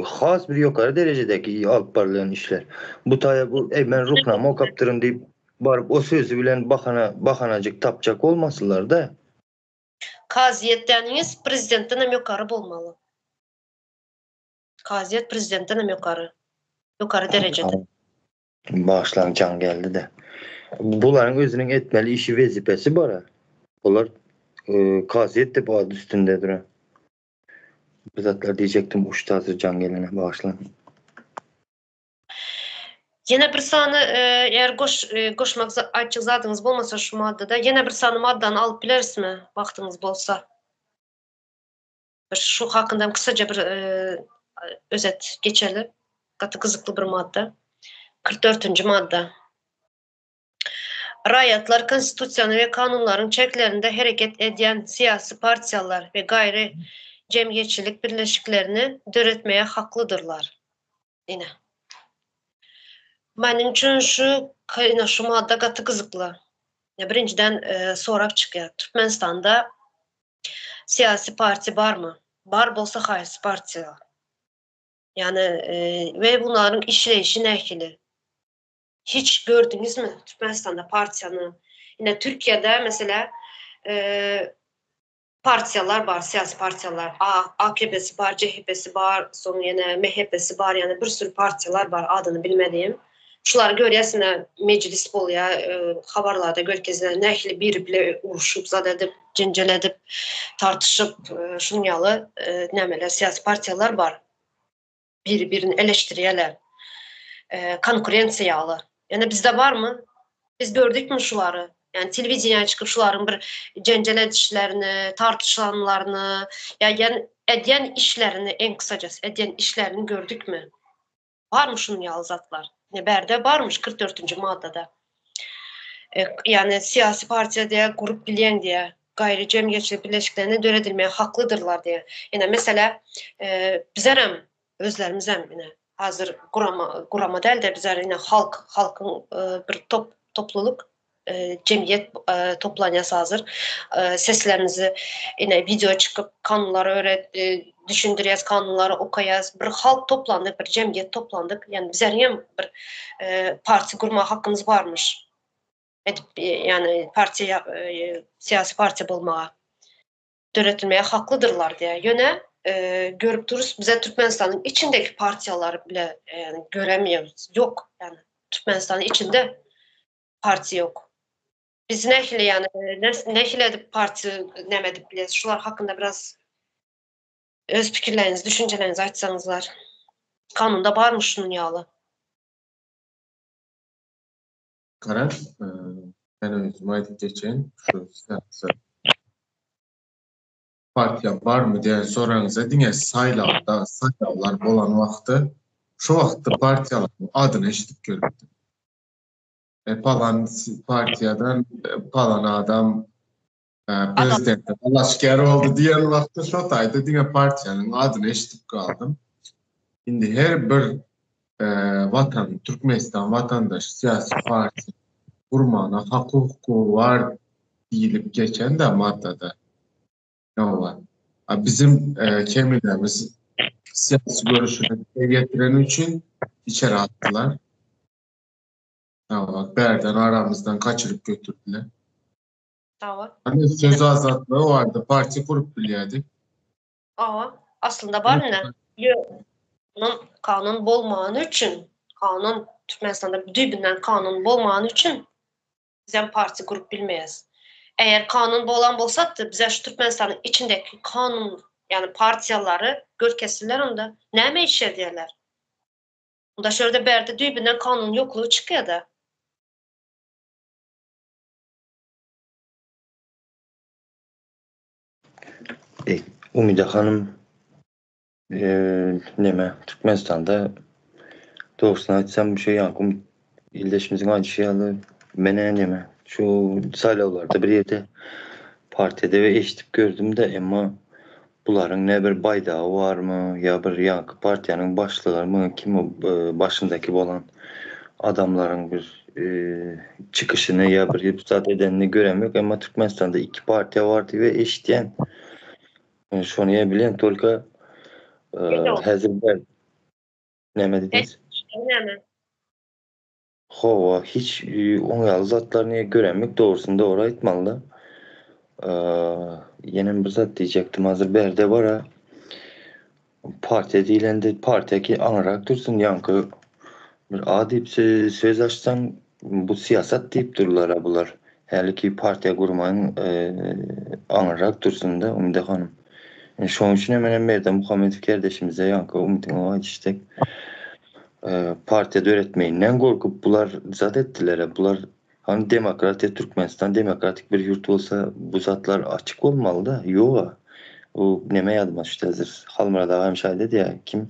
B: has bir ýokary derejedäki alyp barylýan işler. Bu taýa bu eý men ruhnama okapdyryn diýip baryp o sözi bilen bahana bahanajyk tapjak bolmasynlarda.
A: Kazyýet däniňiz prezidentden hem ýokary bolmaly. Kazyýet prezidentden hem ýokary. Ýokary derejede.
B: Bagyşlaň jaň geldi-de. Bularyň özüniň etmeli işi wezipesi bar-a. Olar kazyýet dep ady üstünde duran. Bir zatlar diýjekdim uçdy hazir jaň gelene bagyşlaň.
A: Ýene bir sany eger goş goşmak aýtjak zadyňyz bolmasa şu maddada ýene bir sany maddany alyp bilerismi wagtyňyz bolsa? Bir şu hakynda hem kysaja bir özet geçeli. Gaty gyzykly bir madda. 44-nji madda. Raýatlar Konstitusiýanyň we kanunlaryň çäklerinde hereket edýän syýasy partiýalar we gaýry jemgyýetçilik birleşiklerini döretmäge haklydyrlar. Ine. Meniň üçin şu ine şu madda gaty gyzykly. Birinjiden sorag çykýar. Türkmenistanda syýasy partiýa barmy? Bar bolsa haýsy partiýa? Ýagny we bularyň işleýşi nähili? Hiç gördüňizmi Türkmenistanda partiýany? Ine Türkiýede meselä partiýalar bar, syýasy partiýalar. AKP-si bar, CHP-si bar, soň ýene MHP-si bar, ýagny bir sürü partiýalar bar, adyny bilmedim. Şulary görýäs ine mejlis bolýar, habarlarda görkezýär, nähili biri bile uruşyp, zat edip, jenjel edip, tartyşyp, şunuň ýaly nämeler syýasy partiýalar bar. Biri-birini eleşdirýärler. Konkurensiýa ýaly. Ýöne bizde barmy? Biz gördükmi şulary? Ýani telewideniýä çykyp şularyň bir jenjel edişlerini, tartyşanlaryny, ýa ýan edýän işlerini iň kysajasy edýän işlerini gördükmi? Barmy şunuň ýaly zatlar? Ine bärde barmyş 44-nji maddada. Ýani syýasy partiýa diýä gurup bilýäň diýä. Gaýry jemgyýetçilik birleşiklerine döredilmegi haklydyrlar diýýär. Ine, meselä, bizerem, özlerimizem, ine, hazir gurama, gurama däl-de, bizler ine halk, halkyň bir top, toplulyk, jemgyýet toplanýas hazir. Seslerimizi ine wideo çykyp, kanunlary öwret, düşündirýäs, kanunlary okaýas. Bir halk toplandyk, bir jemgyýet toplandyk. Ýagny bizeriňem bir partiýa gurmaga hakymyz barmyş. Edip ýagny partiýa syýasy partiýa bolmaga döredilmege haklydyrlar diýýär. Ýöne görüp durus bize Türkmenistanyň içindeki partiýalary bile ýagny göremiýoruz. Ýok ýagny Türkmenistanyň içinde partiýa ýok. Biz nähili ýagny nähili edip partiýa näme edip bilýäs? Şular hakynda biraz öz pikirleriňizi, düşünjeleriňizi aýtsaňyzlar. Kanunda barmy şunuň ýaly?
C: Garaz, men özüm aýdyp geçeýin, şu syýasy partiýa barmy diýen soragyňyza diňe saýlawda, saýlawlar bolan wagty, şo wagtda partiýalaryň adyny eşidip gelipdim. E, palan partiýadan palan adam prezidente dalaşgär boldy diýen wagtda şo taýda diňe partiýanyň adyny eşidip galdym. Indi her bir watan, Türkmenistan watandaşy syýasy partiýa gurmana haky hukugy bar diýlip geçen-de maddada. Hawa. A bizim keminemiz syýasy görüşini getireni üçin içeri atdylar. Hawa, bärden aramyzdan kaçyryp götürdiler.
A: Hawa.
C: Hani söz azatlygy bardy, partiýa gurup bilýärdik.
A: Hawa, aslynda bar ine. Ýöne kanun bolmany üçin, kanun Türkmenistanda düýbünden kanun bolmany üçin bizem partiýa gurup bilmeýäs. Eger kanun bolan bolsady, bize şu Türkmenistanyň içindeki kanun, ýagny partiýalary görkezsinler onda näme iş edýärler? Onda şu ýerde bärde düýbünden kanun ýoklugy çykýada.
B: Umyda hanym, neme, Türkmenistanda dogrusyny aýtsam, şu ýaňky ildeşimiziň aýdyşy ýaly, men-ä neme, şu saýlawlarda bir ýerde partiýada we eşidip gördüm-de, emma bularyň ne bir baýdagy barmy ýa bir ýaňky partiýanyň başlygymy, kim o başyndaky bolan adamlaryň bir çykyşyny ýa bir zat edenini göremok, emma Türkmenistanda iki partiýa bar diýip eşidýän. Şony ýa bilýän tolko häzir näme diýdiňiz?
A: Näme?
B: Hawa, hiç oň ýaly zatlaryny göremok, dogrusyny dogry aýtmaly-da. Ýenem bir zat diýjekdim, hazir bärde bar-a, partiýa diýlende, partiýa ki aňryrak dursun, ýaňky bir A diýip söz açsaň, bu syýasat diýip durlar-a bular. Häliki partiýa gurmagyň aňryrak dursun-da, Umyda hanym. Şonuň üçin hem menem Merdan Muhammedow kerdeşimize ýaňky Umydyň aýdyşy dek partiýa döretmeginden gorkup bular zat etdiler. Bular hany demokratiýa Türkmenistan demokratik bir ýurt bolsa bu zatlar açyk bolmalyda. Ýoga. O neme ýadyma düşdi häzir. Halmyrat aga hem şaýda diýýär. Kim?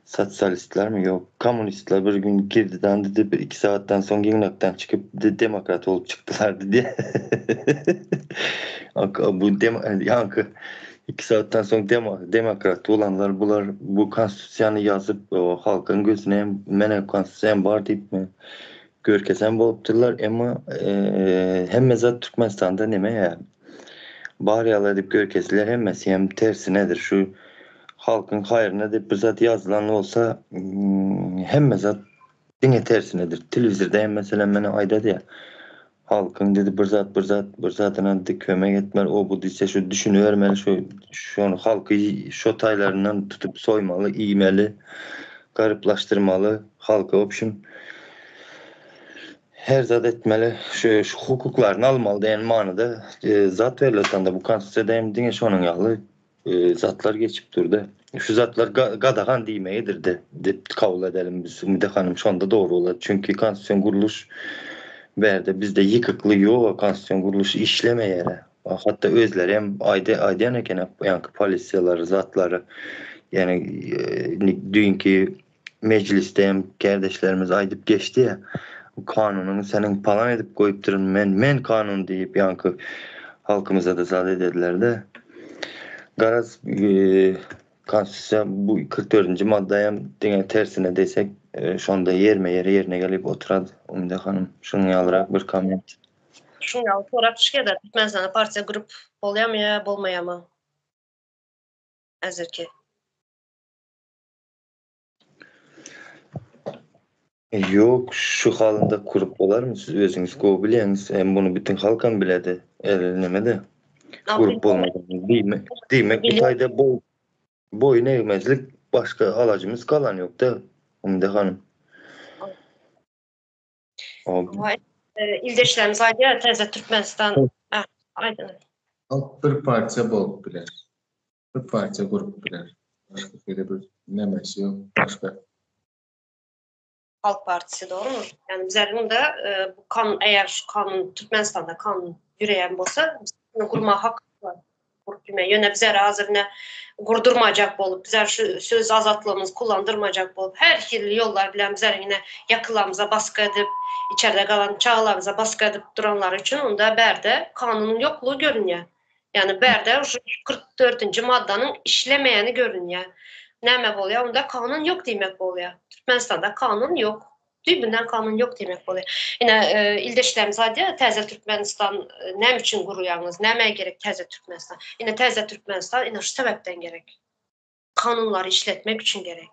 B: Sosialistlermi? Ýok, kommunistler bir gün girdi dandy bir iki sagatdan soň ýygnakdan çykyp demokrat bolup çykdylar diýdi. Bu dem ýaňky iki sagatdan soň demokrat bolanlar bular bu konstitusiýany ýazyp halkyň gözüne hem mene konstitusiýam bar diýip görkezen bolupdyrlar. Emma hemme zat Türkmenistanda neme ýa bar ýaly edip görkezdiler hemmesi hem tersinedir şu Halkyň haýryna diýip bir zat ýazylan bolsa, hemme zat diňe tersinedir. Telewizorda hem meselem meni aýdady ýa, halkyň dedi bir zat bir zat bir zadyna dedi kömek etmeli, o bu diýse şu düşünibermeli şu şony halky şo taýlaryndan tutup soýmaly, iýmeli, garyplaşdyrmaly halky opşim her zat etmeli, şu şu hukuklaryny almaly diýen manyda zat berilip bu konstitusiýada hem diňe şonuň ýaly Zatlar geçip durdy. Şu zatlar gadagan diýmegidir-de diýip kabul edelim biz Umyda hanym şonda dogry bolar. Çünki konstitusion gurluş bärde bizde ýykykly ýoga konstitusion gurluş işlemeýär. Hatda özleri hem aýdy aýdýan eken ýaňky polisiýalary zatlary ýani düýnki mejlisde hem kärdeşlerimiz aýdyp geçdi ýa kanunyňy seniň palan edip goýupdyryn men men kanun diýip ýaňky halkymyza-da zat edediler-de. Garaz konstitusiýa bu 44-nji madda hem diňe tersine desek şonda ýerme ýere ýerine gelip oturady Umyda hanym. Şunuň ýalyrak bir komment.
A: Şunuň ýaly sorap düşýär-de Türkmenistanda partiýa gurup bolýamy ýa bolmaýamy? Häzirki.
B: Ýok, şu halynda kurup bolarmy siz özüňiz gowy bilýäňiz, hem muny bütin halkam biledi, nemede gurup bolmadygyny diýmek, diýmek bu taýda boýun egmezlik başga alajymyz galan ýokda Umyda hanym.
A: Ildeşlerimiz aýdýar täze Türkmenistan aýdyň.
C: Halk bir partiýa bolup biler. Bir partiýa gurup biler. Başga şeýle bir nemesi ýok. Başga.
A: Halk partisi dogrymy? Ýani bizler munda bu kanun eger şu kanun Türkmenistanda kanun ýöreýän bolsa, biz gurma hak bar. Gurup bilme. Ýöne bizler hazir ne gurdurmajak bolup, bizler şu söz azatlygymyzy kullandyrmajak bolup, her hili ýollar bilen bizler ýene ýakynlarymyza baskı edip, içerde galan çagalarymyza baskı edip duranlar üçin onda bärde kanunyň ýoklugy görünýär. Ýagny bärde şu 44-nji maddanyň işlemeýäni görünýär. Näme bolýar? Onda kanun ýok diýmek bolýar. Türkmenistanda kanun ýok. Düýbünden kanun ýok diýmek bolýar. Ine, e, ildeşlerimiz aýdýar, täze Türkmenistan e, näme üçin gurýaňyz? Nämä gerek täze Türkmenistan? Ine, täze Türkmenistan ine şu sebäpden gerek. Kanunlary işletmek üçin gerek.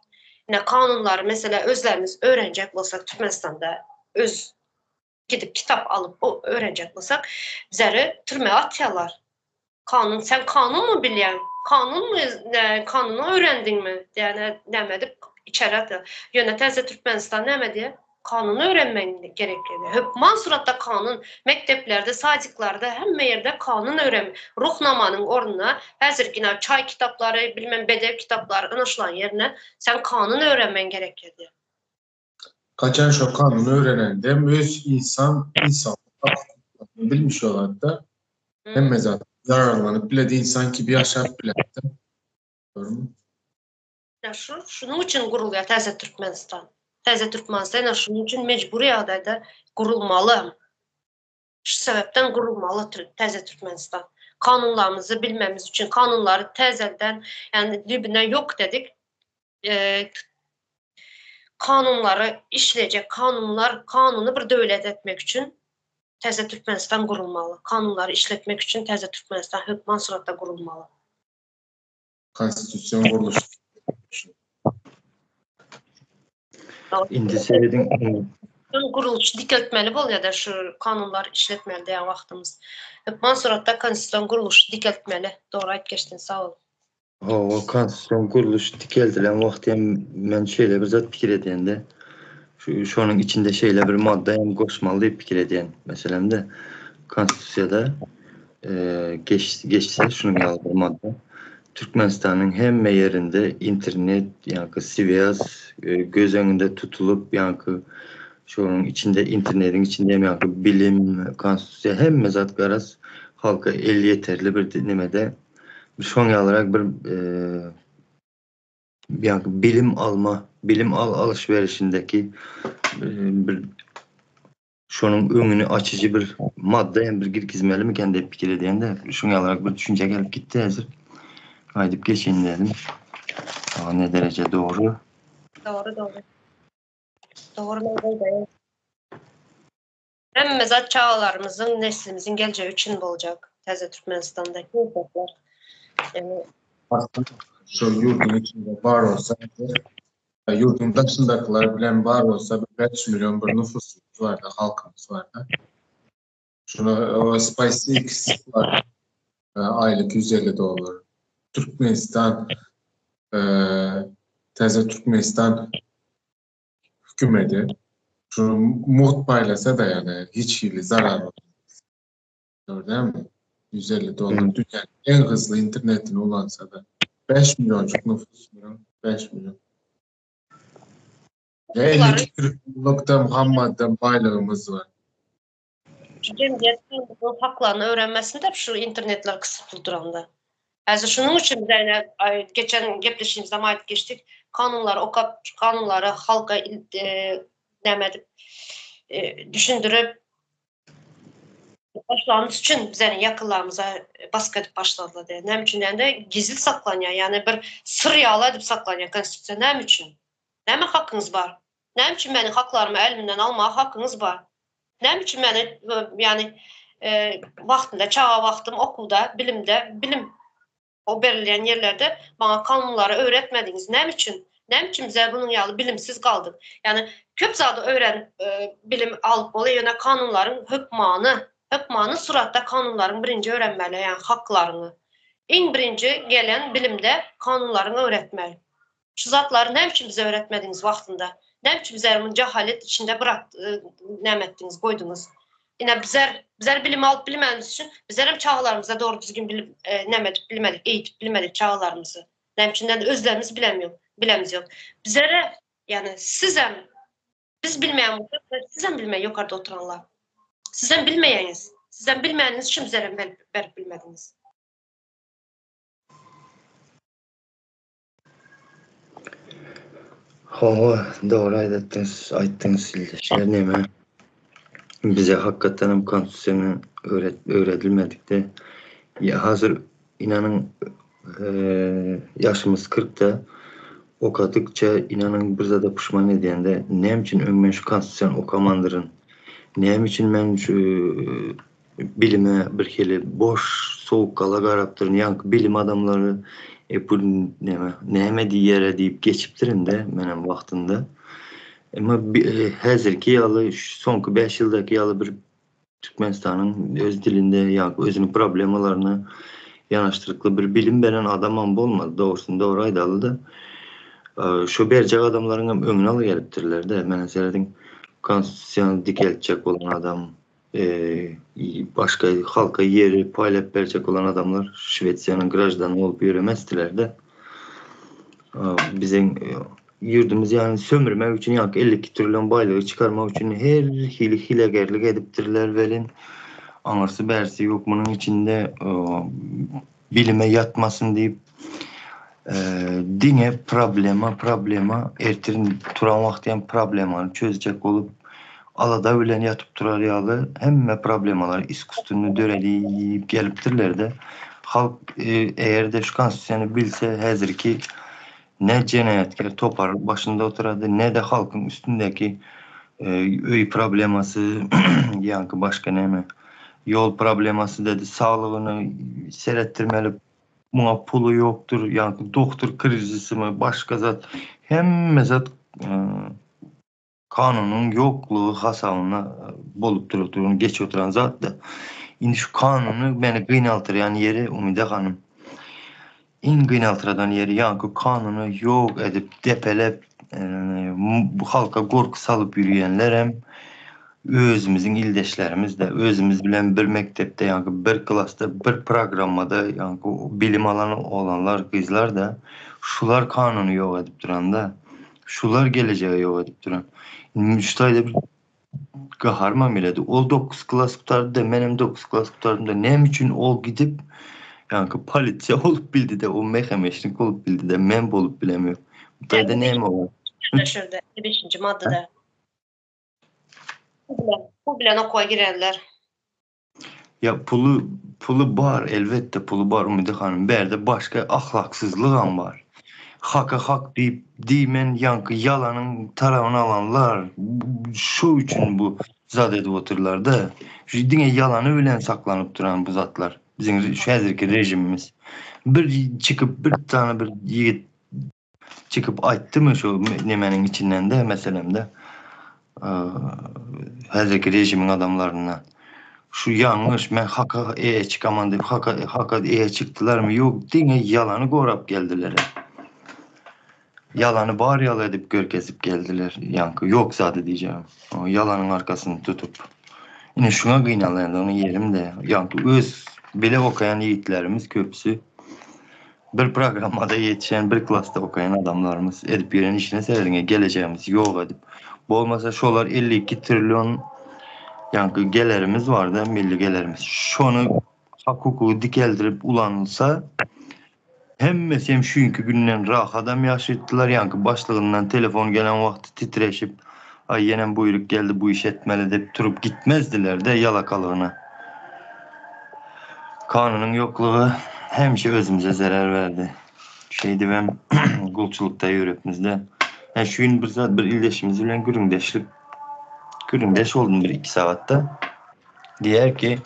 A: Ine, kanunlary mesela özlerimiz öwrenjek bolsak Türkmenistanda öz gidip kitap alyp öwrenjek bolsak, bizleri türmä atýarlar. Kanun, sen kanunmy bilýäň? Kanunmy, ne, kanuny öwrendiňmi? Diýene näme edip içeri atýar. Ýöne täze Türkmenistan näme diýýär? Kanuny öwrenmegiň gerek diýýär. Hökman suratda kanun mekdeplerde, sadiklarda hemme ýerde kanun öwren. Ruhnamanyň ornuna häzirki çaý kitaplary, bilmem bedew kitaplary ynaşylan ýerine sen kanun öwrenmegiň gerek diýýär.
C: Kaçan şo kanuny öwrenende öz insan insan bilmiş olarda. Hemme zat zararlanyp biledi insan kibi ýaşap biledi. Görme.
A: Ya şu şunuň üçin gurulýar täze Türkmenistan. Täze Türkmenistan ýa şunuň üçin mejbury ýagdaýda gurulmaly. Şu sebäpden gurulmaly täze Türkmenistan. Kanunlarymyzy bilmemiz üçin kanunlary täzeden, ýagny düýbünden ýok dedik. E, kanunlary işlejek kanunlar, kanuny bir döwlet etmek üçin täze Türkmenistan gurulmaly. Kanunlary işletmek üçin täze Türkmenistan hökman suratda gurulmaly.
C: Konstitusion gurluş.
B: Indi serediň.
A: Gurluş dikeltmeli bolýar-da şu kanunlar işletmeli diýen wagtymyz. Hökman suratda konstitusion gurluş dikeltmeli. Dogry aýdyp geçdiň, sag bol.
B: Hawa, konstitusion gurluş dikeldilen wagty hem men şeýle bir zat pikir edýän-de. Şu şonuň içinde şeýle bir madda hem goşmaly diýip pikir edýän. Meselem-de, konstitusiýada geç geçse şunuň ýaly bir madda. Türkmenistanyň hemme ýerinde internet ýaňky swýaz göz öňünde tutulyp ýaňky şonuň içinde internetiň içinde hem ýaňky bilim, konstitusiýa hemme zat garaz halka elýeterli bir nemede şoň ýalyrak bir ýaňky bilim alma, bilim al alyş-berişindeki bir Şonuň öňüni açyjy bir madda hem bir girgizmelimikän diýip pikir edýän-de, şuň ýalyrak bir düşünje gelip gitdi häzir. Aýdyp geçeýin diýdim. Aa, ne dereje dogry?
A: Dogry, dogry. Dogry men goldaýan. Hemme zat çagalarymyzyň, neslimiziň geljegi üçin boljak. Täze Türkmenistanda ýurdaklar. Ýani
C: Şol ýurduň içinde bar bolsa, Ýurduň daşyndakylar bilen bar bolsa bir 5 million bir nüfusumyz barda, halkymyz barda. Şuna SpaceX bar. Aýlyk 150 dollar. Türkmenistan Täze Türkmenistan hükümeti şunu mugt paýlasa da ýagny hiç hili zarar Dogry dälmi? 150 dollar dünýäniň iň gyzly internetini ulansa da. 5 millionjyk nüfus bilen 5 million. Ve 52 Türk Muhammad'dan baýlygymyz bar.
A: Şu jemgyýet bu haklaryny öwrenmesin dep şu internetler kysykly duranda. Häzir şunuň üçin biz ýene geçen gepleşigimizde aýdyp geçdik. Kanunlary okap, kanunlary halka e, näme edip e, düşündirip Başlangyç üçin bizäniň ýakynlarymyza baskı edip başladylar diýýär. Näme üçin diýende gizli saklanýar, ýagny bir syr ýaly edip saklanýar konstitusiýa näme üçin? Näme hakyňyz bar? Näme üçin meniň haklarymy elimden almaga hakyňyz bar? Näme üçin meni ýagny wagtynda çaga wagtym okuwda, bilimde, bilim O berilýän ýerlerde maňa kanunlary öwretmediňiz. Näme üçin? Näme üçin bize bunuň ýaly bilimsiz galdyk? Ýagny köp zady öwrenip, bilim alyp bolýar, ýöne kanunlaryň hökmany, hökmany suratda kanunlaryň birinji öwrenmeli, ýagny haklaryňy. Iň birinji gelen bilimde kanunlaryňy öwretmeli. Şu zatlary näme üçin bize öwretmediňiz wagtynda? Näme üçin bizleri muny jahalet içinde bırak näme etdiňiz, goýduňyz? Ine bizler bizler bilim alyp bilmänimiz üçin bizler hem çagalarymyza dogry düzgün bilip näme edip bilmedik, eýitip bilmedik çagalarymyzy. Näme üçin özlerimiz bilem ýok, bilemiz ýok. Bizlere ýagny sizem biz bilmeýän bolsak, sizem bilmeýän ýokarda oturanlar. Sizem bilmeýäňiz. Sizem bilmäniňiz üçin bizlerem berip bilmediňiz.
B: Hawa, dogry aýdatdyňyz, aýtdyňyz ildeşler neme bize hakykatdan hem konstitusiýany öwret öwredilmedikde ýa hazir inanyň ýaşymyz kyrkda okadykça inanyň bir zada puşman edýände näme üçin öň men şu konstitusiýany okamandyryn näme üçin men şu bilime bir hili boş sowuk gala garapdyryn ýaňky bilim adamlary e bu näme näme diýere diýip geçipdirin-de menem wagtynda. Emma häzirki ýaly soňky 5 ýyldaky ýaly bir Türkmenistanyň öz dilinde ýaňky özüniň problemalaryna ýanaşdyrykly bir bilim beren adamam bolmady dogrusyny dogry aýdaly-da. Şu berjek adamlaryň hem öňüni aly gelipdirler-de. Mena serediň konstitusiýany dikeltjek bolan adam Başga halka ýeri paýlap berjek bolan adamlar Şwesiýanyň graždany bolup ýöremezdiler-de. Biziň ýurdumyz ýagny sömürmek üçin ýa 52 trillion baýlygy çykarmak üçin her hili hilegerlik edipdirler welin aňyrsy bärsi ýok munuň içinde bilime ýatmasyn diýip diňe problema problema ertir turan wagty hem problemany çözjek bolup alada bilen ýatyp turar ýaly hemme problemalary iskusstwny döredip gelipdirlerde halk eger-de şu konstitusiýany bilse häzirki ne jenaýatkär topar başynda oturardy ne-de halkyň üstündäki öý problemasy ýaňky başga näme ýol problemasy dedi saglygyny seretdirmeli muňa puly ýokdur ýaňky doktor krizisimi başga zat hemme zat kanunyň ýoklugy hasabyna bolup durup geçip oturan zatda indi şu kanuny meni gynaltyrýan ýeri Umyda hanym iň gynaltyradan ýeri ýaňky kanuny ýok edip depelep halka gorky salyp ýürýänlerem. Özümiziň ildeşlerimiz-de, özümiz bilen bir mekdepde, ýaňky bir klasda, bir programmada ýaňky bilim alan oglanlar, gyzlar-da, şular kanuny ýok edip duran-da. Şular gelejegi ýok edip duran. Indi şu taýda bir gaharymam geledi. Ol dokuz klas gutardy-da, menem dokuz klas gutardym-da, näme üçin ol gidip, ýaňky polisiýa bolup bildi-de, o mehemeşnik bolup bildi-de, men bolup bilemok. Bu taýda näme bar?
A: Şurada, 55-nji maddada. Pul bilen okuwa girenler.
B: Ya puly puly bar elbetde puly bar Umyda hanym bärde başga ahlaksyzlygam bar. Haka hak diýip diýmen ýaňky ýalanyň tarabyny alanlar şo üçin bu zat edip otyrlarda. Şu diňe ýalany bilen saklanyp duran bu zatlar. Biziň şu häzirki rejimimiz. Bir çykyp bir tane bir ýigit Çykyp aýtdymy şu nemeniň içinden-de meselemde häzirki režimiň adamlaryndan. Şu ýalňyş men haka eýe çykaman diýip haka haka eýe çykdylarmy ýok diňe ýalany gorap geldiler. Ýalany bar ýaly edip görkezip geldiler ýaňky ýok zady diýjegim. Ýalanyň arkasyny tutup. Ine şuňa gynalýan ýerim-de ýaňky öz bile okaýan ýigitlerimiz köpüsi Bir programmada ýetişen bir klasda okaýan adamlarymyz edip ýören işine serediňe gelejegimizi ýok edip. Bolmasa şolar 52 trillion ýaňky gelerimiz barda milli gelerimiz. Şony hak hukugy dikeldirip ulanylsa hemmesi hem şuňki günden rahadam ýaşaýtdylar ýaňky başlygyndan telefon gelen wagty titreşip aý ýenem buýruk geldi bu işi etmeli dep turup gitmezdilerde ýalakalygyna. Kanunyň ýoklugy hemişe özümize zerer berdi. Şeýdibem gulçulykda ýörüpmizde. Hä şu gün bir zat bir ildeşimiz bilen gürrüňdeşlik gürrüňdeş boldum bir iki sagatda. Diýer ki,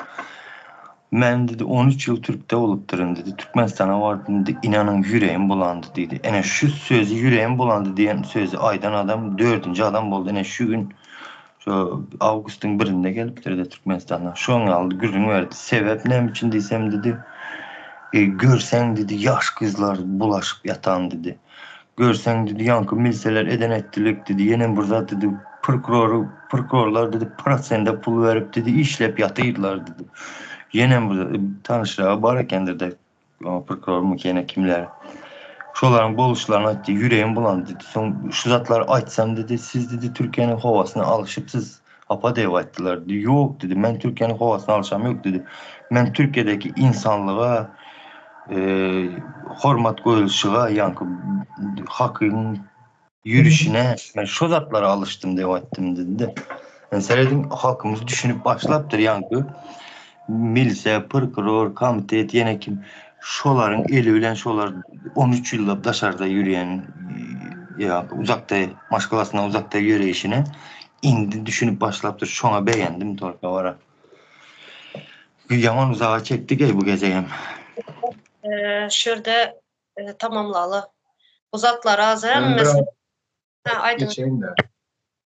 B: Men dedi 13 ýyl Türkde bolupdyryn dedi. Türkmenistana bardym dedi. Inanyň ýüregim bulandy diýdi. Ene şu sözi ýüregim bulandy diýen sözi aýdan adam dördünji adam boldy. Ene şu gün Şo awgustyň birinde gelipdir-de Türkmenistandan. Şoň ýaly gürrüň berdi. Sebäp näme üçin diýsem diýdi, e, görseň diýdi, ýaş gyzlar bulaşyp ýatan diýdi. Görseň diýdi, ýaňky milseler eden etdilik diýdi, ýenem bir zat diýdi, prokurory, prokurorlar diýdi, prosende pul berip diýdi, işläp ýatyrlar diýdi. Ýenem bir zat, tanyşragy bar ekendir-de, Prokurormyky ýene kimler. Şolaryň boluşlaryny aýtdy, ýüregim bulandy diýdi. Soň şu zatlary aýtsam diýdi, siz diýdi Türkiýäniň howasyna alyşypsyz apa diýip aýtdylar diýdi. Ýok diýdi, men Türkiýäniň howasyna alyşam ýok diýdi. Men Türkiýedäki insanlyga hormat goýulşyga ýaňky hakyň ýürüşine men şo zatlara alyşdym diýip aýtdym diýdi-de. Yani serediň halkymyz düşünip başlapdyr ýaňky milise, prokuror, komitet ýene kim şolaryň eli bilen şolar 13 ýyllap daşarda ýürýän ýa uzakda maşgalasyndan uzakda ýöreýşine indi düşünip başlapdyr. Şoňa begendim torka bara. Ýaman uzaga çekdik ey bu gezegem.
A: Şu ýerde tamamlaly. Bu zatlar az hemmesi.
C: Ha, aýdyň. Geçeýin-de.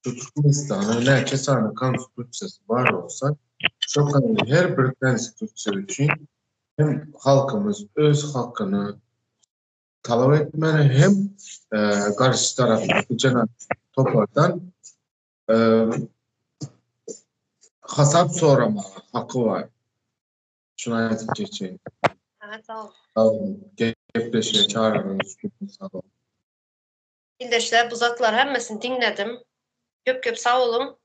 C: Şu Türkmenistanyň näçe sany konstitusiýasy bar bolsa, şo her bir konstitusiýa üçin hem halkymyz öz hakyny talap etmeli, hem garşy tarapdaky jenap topardan hasap soramaga haky bar. Şuny aýdyp geçeýin.
A: Aha, sag bol.
C: Sag boluň. Gepleşige çagyranyňyz üçin sag boluň.
A: Ildeşler bu zatlar hemmesini diňledim. Köp köp sag boluň.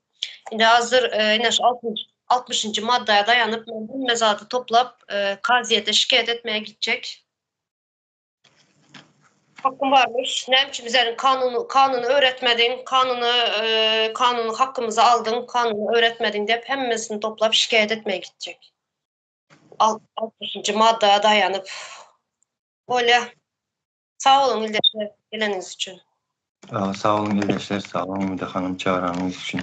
A: Indi hazir ine şu 60-njy maddaya daýanyp men hemme zady toplap kazyýete şikaýat etmäge gitjek. Hakkym barmyş. Näme üçin bizleriň kanuny kanuny öwretmediň, kanuny kanuny hakkymyzy aldyň, kanuny öwretmediň diýip hemmesini toplap şikaýat etmäge gitjek. 60-njy maddaya daýanyp. Bolýa. Sag boluň ildeşler geleniňiz üçin.
B: Sag boluň ildeşler, sag boluň Umyda hanym çagyranyňyz üçin.